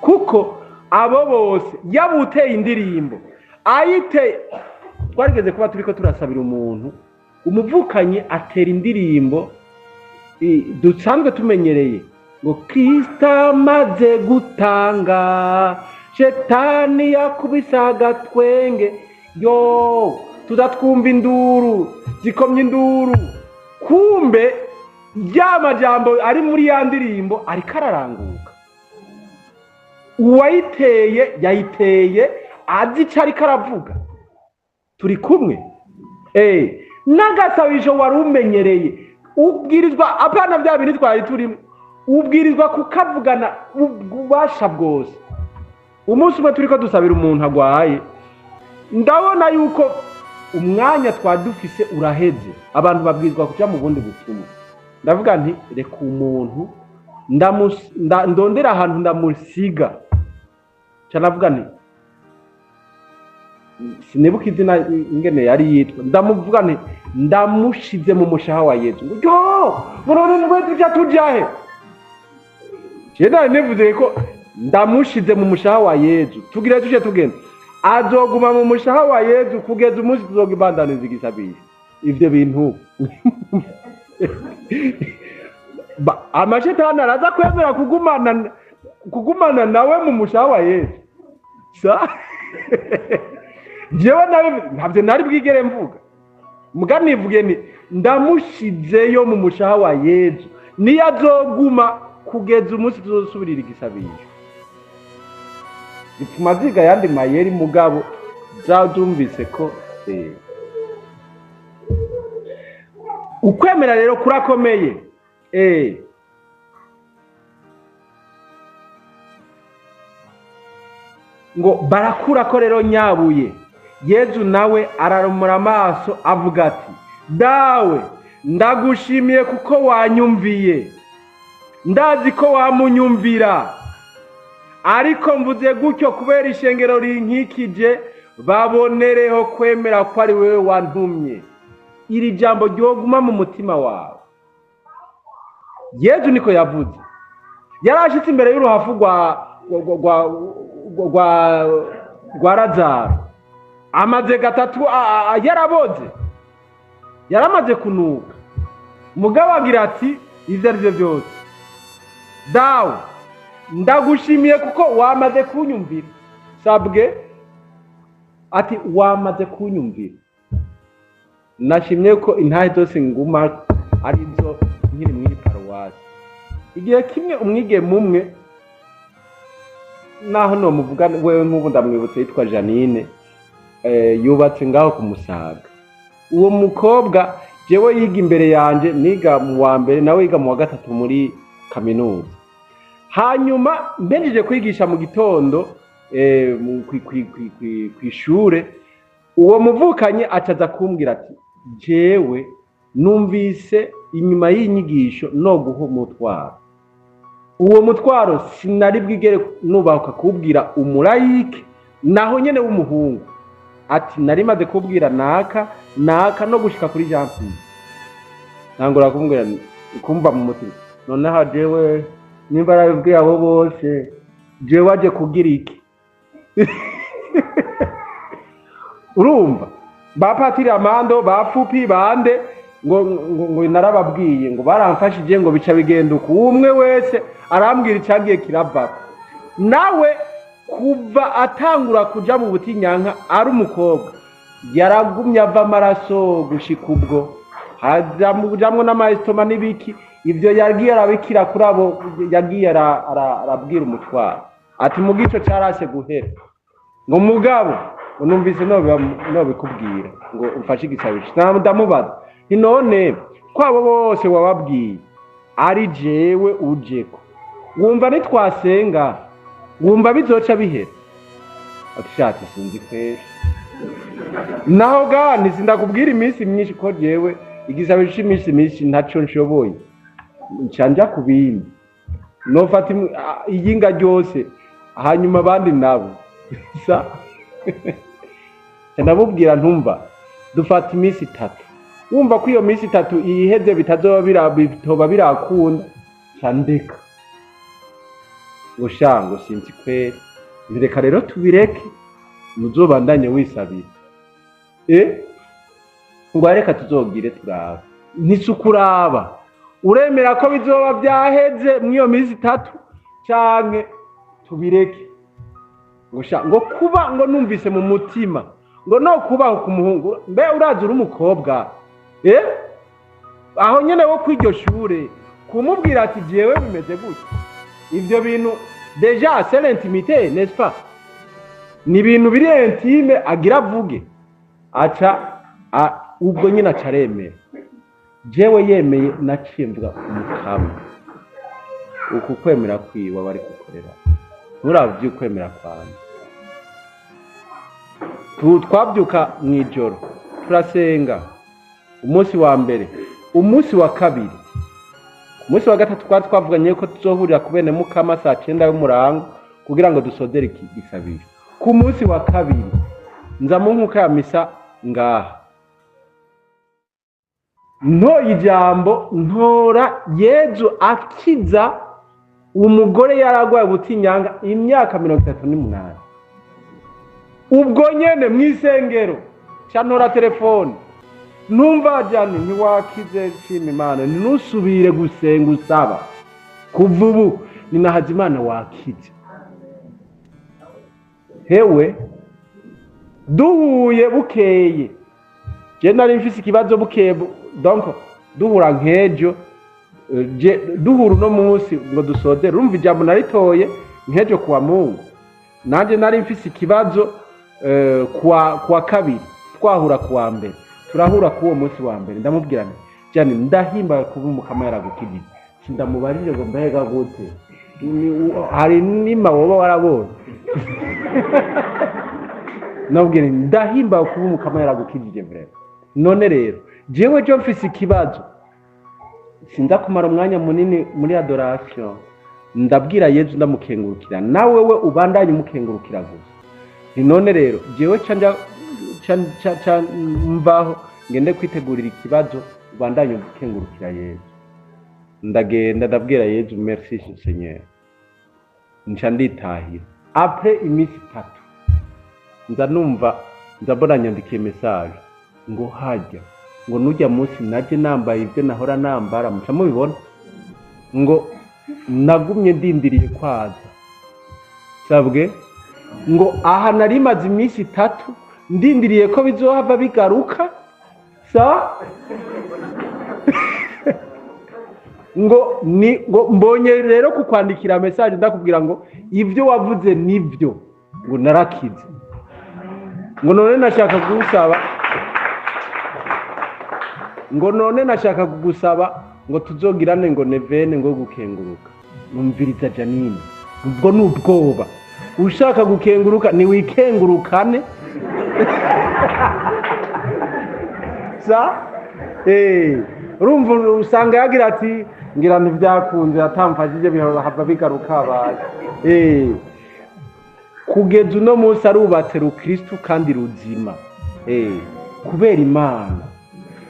Kuko abo bose yaba uteye indirimbo ayiteye, twarigeze kuba turiko turasabira umuntu umuvukanyi atera indirimbo dusanzwe tumenyereye ngo Kristo amaze gutanga shetani yakubise agatwenge, yo tudatwumva induru zikomye induru. Kumbe ya majambo ari muri ya ndirimbo ariko araranguka. Uwayiteye yayiteye azi ico ariko aravuga. Turi kumwe. N'agasabisho wari umenyereye ubwirizwa, apana bya bintu twari turimo, ubwirizwa kukavugana ububasha bwose. Umunsi umwe turiko dusabira umuntu agwaye, ndabona yuko umwanya twadufise uraheze, abantu babwirizwa kuja mu bundi butumwa. Ndavuga nti reka umuntu ndondera ahantu ndamusiga. Canavuga nti sinibuka izina ingene yari yitwa, ndamuvuga nti ndamushize mu mushaha wa Yezu. Ngo yo none nwe tuja tujahe? Je nari nivuze ko ndamushize mu mushaha wa Yezu, tugire tuje tugenda, azoguma mu mushaha wa Yezu kugeza umunsi tuzogibandaniza igisabisho. Ivyo bintu amashetani araza kwemera kugumana nawe mu mushaha wa Yezu. Sa jewe nawe ntabyo nari bwigere mvuga, muga nivuge ni ndamushizeyo mu mushaha wa Yezu, niyo azoguma kugeza umunsi tuzosubirira igisabisho. Bituma ziga yandi mayeri, mugabo zadumvise ko ukwemera rero kurakomeye. Ngo barakura ko rero nyabuye. Yezu nawe ararumura amaso avuga ati dawe ndagushimiye kuko wanyumviye, ndazi ko wamunyumvira, ariko mvuze gutyo kubera ishengero rinkikije, babonereho kwemera ko ari wewe wantumye. Iri jambo ryoguma mu mutima wawe. Yezu niko yavuze. Yarashitse imbere y'uruhafu rwa Lazaro, amaze gatatu yaraboze, yaramaze kunuka. Mugabo agira ati ivyo ari byo byose, dawe ndagushimiye kuko wamaze kunyumvira. Sabwe ati wamaze kunyumvira. Nashimye ko intahe zose nguma arizo nkiri muri paruwasi. Igihe kimwe umwigeme umwe, naho no muvuga wewe nk'ubu ndamwibutse, yitwa Janine, yubatse ngaho ku Musaga. Uwo mukobwa jewe yiga imbere yanje, niga mu wa mbere nawe yiga mu wa gatatu muri kaminuza. Hanyuma mpejeje kwigisha mu gitondo kw'ishure, uwo muvukanye acaza kumbwira ati jewe numvise inyuma y'inyigisho no guha umutwaro. Uwo mutwaro sinari bwigere nubahuka kuwubwira umulayike, naho nyene w'umuhungu. Ati nari maze kubwira naka naka no gushika kuri Jean Pierre. Ntangura kumbwira kumva mu mutima, noneho jewe nimba arabibwiye abo bose, jewe aje kugira iki? Urumva ba Patiri Amando, ba Fupi, bande ngo narababwiye ngo baramfashije ngo bica bigenda uku, umwe wese arambwira icagiye kiravako. Nawe kuva atangura kuja mu butinyanka ari umukobwa, yaragumye ava amaraso gushika ubwo hajamwo n'amaestoma n'ibiki. Ivyo yagiye arabikira kuri abo yagiye arabwira umutwaro ati mu gico carase guhera. Ngo mugabo unumvise nobikubwira ngo umfashe igisabisho. Ndamubaza nti none ko abo bose wababwiye ari jewe ujeko, wumva nitwasenga wumva bizoca bihera? Ati shatse sinzi kweri, naho gani sindakubwira iminsi myinshi ko jewe igisabisho c'iminsi myinshi ntaco nshoboye, nca nja ku bindi nofata iyinga ryose, hanyuma abandi nabo sa ndamubwira ntumva dufata iminsi itatu, wumva ko iyo minsi itatu iheze bitazoba bitoba birakunda, nca ndeka. Ngo sha ngo sinzi kweri, reka rero tubireke muzobandanye wisabira. Ngo reka tuzogire turabe, ntisukuraba uremera ko bizoba byaheze mw'iyo minsi itatu canke tubireke. Ngo sha ngo kuba ngo numvise mu mutima ngo no kubaho ku muhungu, mbe urazi uri umukobwa aho nyene wo kw'iryo shure kumubwira ati jewe bimeze gutya, ivyo bintu déjà c'est l'intimité, n'est-ce pas? Ni ibintu biri intime agira avuge, aca ubwo nyine aca aremera. Jewe yemeye naciye mvuga umukama uku kwemera kwiwe bari gukorera, nturavye ukwemera kwanjye. Twabyuka mw'ijoro turasenga umunsi wa mbere, umunsi wa kabiri Ku munsi wa gatatu twari twavuganye ko tuzohurira ku bene Mukama saa 9 y'umurango kugira ngo dusozere iki gisabisho. Ku munsi wa kabiri nza mu nkuka ya misa ngaha, ntoye ijambo, ntora Yezu akiza umugore yaragwaye ubutinyanga imyaka 38. Ubwo nyene mw'isengero ca ntora telefone, numva jani ntiwakize, nshima Imana, ntusubire gusenga usaba, kuva ubu ni Nahazimana wakize. Hewe duhuye bukeye, je nari mfise ikibazo bukeye, donc duhura nk'ejo, je duhura uno munsi ngo dusozere, urumva ijambo naritoye nk'ejo kuwa Mungu, nanje nari mfise ikibazo kuwa kabiri, twahura kuwa mbere, turahura kuwo munsi wa mbere, ndamubwira nti jani ndahimbawe kuba Umukama yaragukijije, sindamubarire ngo mbega gute, hari nima woba warabonye, nabwira nti ndahimbawe kuba Umukama yaragukijije vraiment. None rero jewe jo mfise ikibazo, sinza kumara umwanya munini muri adoration, ndabwira Yezu ndamukengurukira, nawe we ubandanye umukengurukira gusa. Ni none rero jewe ca mvaho ngende kwitegurira ikibazo, ubandanye umukengurukira Yezu. Ndagenda ndabwira Yezu merci Seigneur, nca nditahira. Après iminsi 3 nza numva nza mbona nyandikiye message ngo hajya ngo nujya munsi naje nambaye ibyo nahora nambara, muca mubibona, ngo nagumye ndindiriye kwaza sabwe, ngo aha nari maze iminsi 3 ndindiriye ko bizohava bigaruka sa ngo ni ngo mbonye rero kukwandikira message ndakubwira ngo ibyo wavuze nibyo, ngo narakize, ngo none nashaka kugusaba, ngo none nashaka kugusaba ngo tuzogirane ngo nevene ngo gukenguruka. Numviriza Janine, ubwo nubwoba, ushaka gukenguruka ni wikengurukane sa urumva usanga yagira ati ngira ntivyakunze atamfashije bihava bigaruka abaye. Kugeza uno munsi arubatse rukristo kandi ruzima, kubera Imana.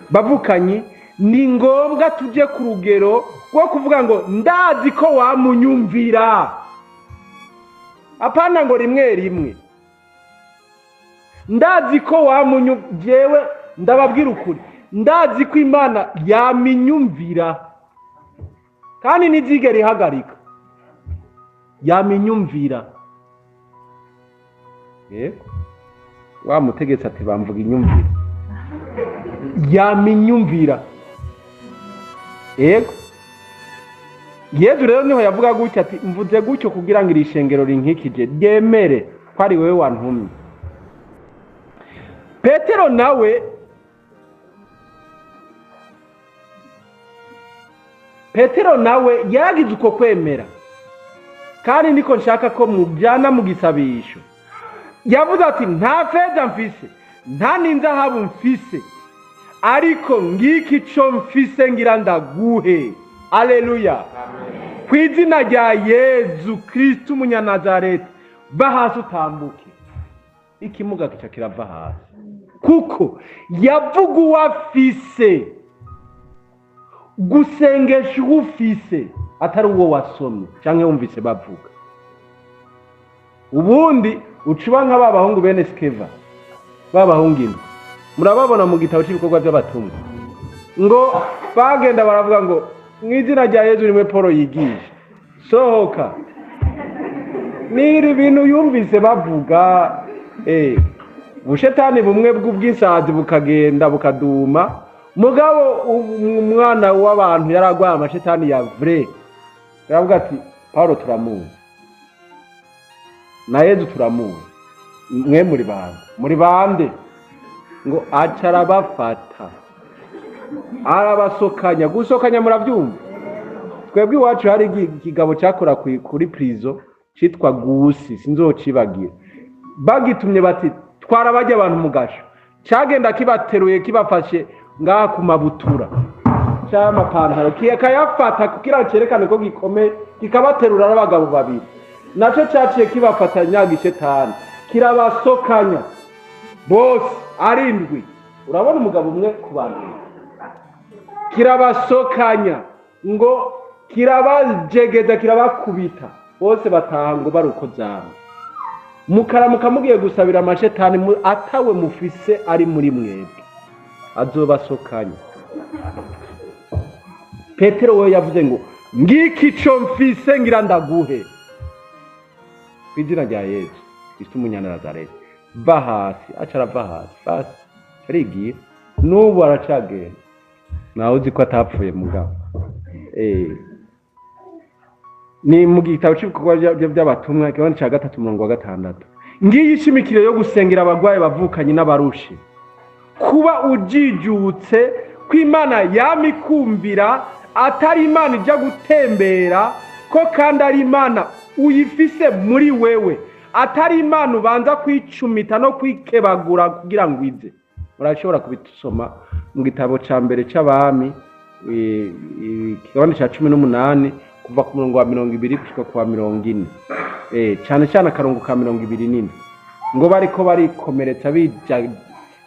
Bavukanye, ni ngombwa tuje ku rugero rwo kuvuga ngo ndazi ko wamunyumvira, apana ngo rimwe rimwe, ndazi ko jewe ndababwira ukuri, ndazi ko Imana yaminyumvira kandi ntizigera ihagarika, yaminyumvira. Yego wa mutegetsi ati bamvuga inyumvira, yaminyumvira. Yego Yezu rero niho yavuga gutya ati mvuze gutyo kugira ngo iri shengero rinkikije ryemere ko ari wewe wantumye. Petero nawe yaragize uko kwemera, kandi niko nshaka ko mujyana mu gisabisho. Yavuze ati nta feza mfise, nta n'inzahabu mfise, ariko ngiki ico mfise ngira ndaguhe. Alleluya. Ku izina rya Yezu Kristo umunyanazareti, va hasi utambuke. Ikimuga kica kirava hasi, kuko yavuga uwafise. Gusengesha uwufise atari uwo wasomye canke wumvise bavuga. Ubundi ucuba nka babahungu bene Skeva, babahungu indwi murababona mu gitabo cy'ibikorwa by'abatumwa, ngo bagenda baravuga ngo mu izina rya Yezu rimwe Paul yigisha, sohoka. Niri bintu yumvise bavuga, ubushetani bumwe bw'ubwisazi bukagenda bukaduma, mugabo umwana w'abantu yaragwaye amashetani ya vrai, yaravuga ati Paulo turamuzi na Yezu turamuzi, mwe muri bande, muri bande? Ngo aca arabafata arabasokanya. Gusokanya murabyumva, twebwe iwacu hari ikigabo cyakora kuri prison citwa Gusi, sinzocibagira. Bagitumye bati twarabajya abantu mu gasho, cagenda kibateruye kibafashe ngaha ku mabutura, c'amapantaro, kikayafata kugira ngo cerekane ko gikomeye, kikabaterura n'abagabo babiri. Naco caciye kibafatanya gishetani, kirabasokanya bose arindwi. Urabona umugabo umwe ku bantu, kirabasokanya ngo kirabajegeza, kirabakubita bose, bataha ngo bari uko zama. Mukaramuka mugiye gusabira amashetani atawe mufise ari muri mwebwe, azobasokanya. Petero we yavuze ngo: "Ngiki ico mfise ngira ndaguhe, ku izina rya Yesu Kristo umunyanazareti, va hasi." Aca arava hasi, basi arigira, n'ubu aracagenda. Nawe uzi ko atapfuye mugabo. Ni mu gitabo cy'ibikorwa by'abatumwa, igabane cya 3, umurongo wa 6. Ngiyi ishimikire yo gusengera abagwayi bavukanye n'abarushe: kuba ujijutse ko Imana yamikumvira, atari Imana ijya gutembera, ko kandi ari Imana uyifise muri wewe, atari Imana ubanza kwicumita no kwikebagura kugira ngo ize. Murashobora kubisoma mu gitabo cya mbere cy'Abami, ikigabane cya 18, kuva ku murongo wa 20 gushika ku wa 40, cyane cyane akarongo ka 27, ngo bariko barikomeretsa bija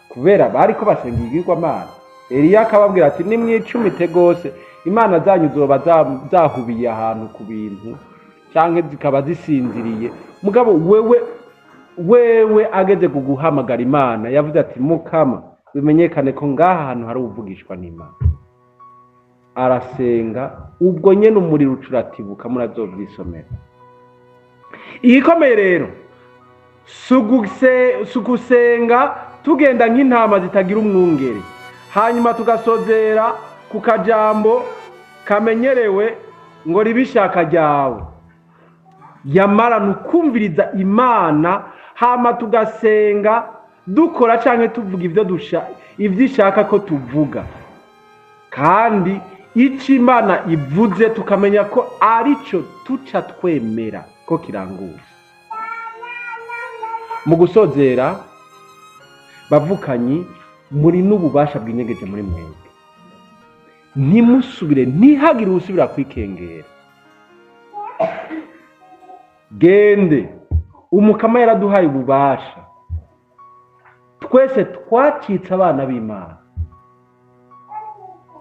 kubera bariko basenga ibigirwamana. Eliya akababwira ati: "Nimwicumite gose, imana zanyu zoba zahubiye ahantu ku bintu canke zikaba zisinziriye." Mugabo wewe ageze ku guhamagara Imana, yavuze ati: "Mukama, bimenyekane ko ngaha hantu hari uvugishwa n'Imana." Arasenga, ubwo nyene umuriro ucuratibuka. Murazovyisomera. Igikomeye rero si ugusenga tugenda nk'intama zitagira umwungere, hanyuma tugasozera ku kajambo kamenyerewe ngo: "Ribe ishaka ryawe." Yamara ni ukumviriza Imana, hama tugasenga dukora canke tuvuga ivyo ishaka ko tuvuga, kandi ico Imana ivuze tukamenya ko arico tuca twemera ko kiranguye. Mu gusozera, bavukanyi, muri n'ububasha bwinyegeje muri mwebwe. Ntimusubire, ntihagire usubira kwikengera. Gende, Umukama yaraduhaye ububasha, twese twacitse abana b'Imana.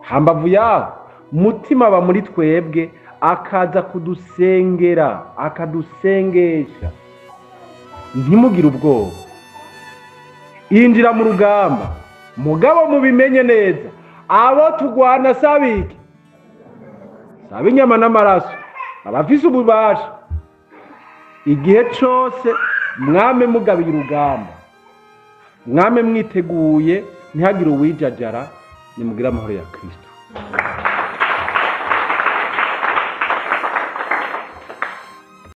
Hambavu yaho, Mutima aba muri twebwe, akaza kudusengera, akadusengesha. Ntimugire ubwoba, yinjira mu rugamba. Mugabo mubimenye neza, abo tugwana sabiki saba inyama n'amaraso, abafise ububasha. Igihe cose mwame mugabiye urugamba, mwame mwiteguye, ntihagire uwijajara. Nimugire amahoro ya Kristo.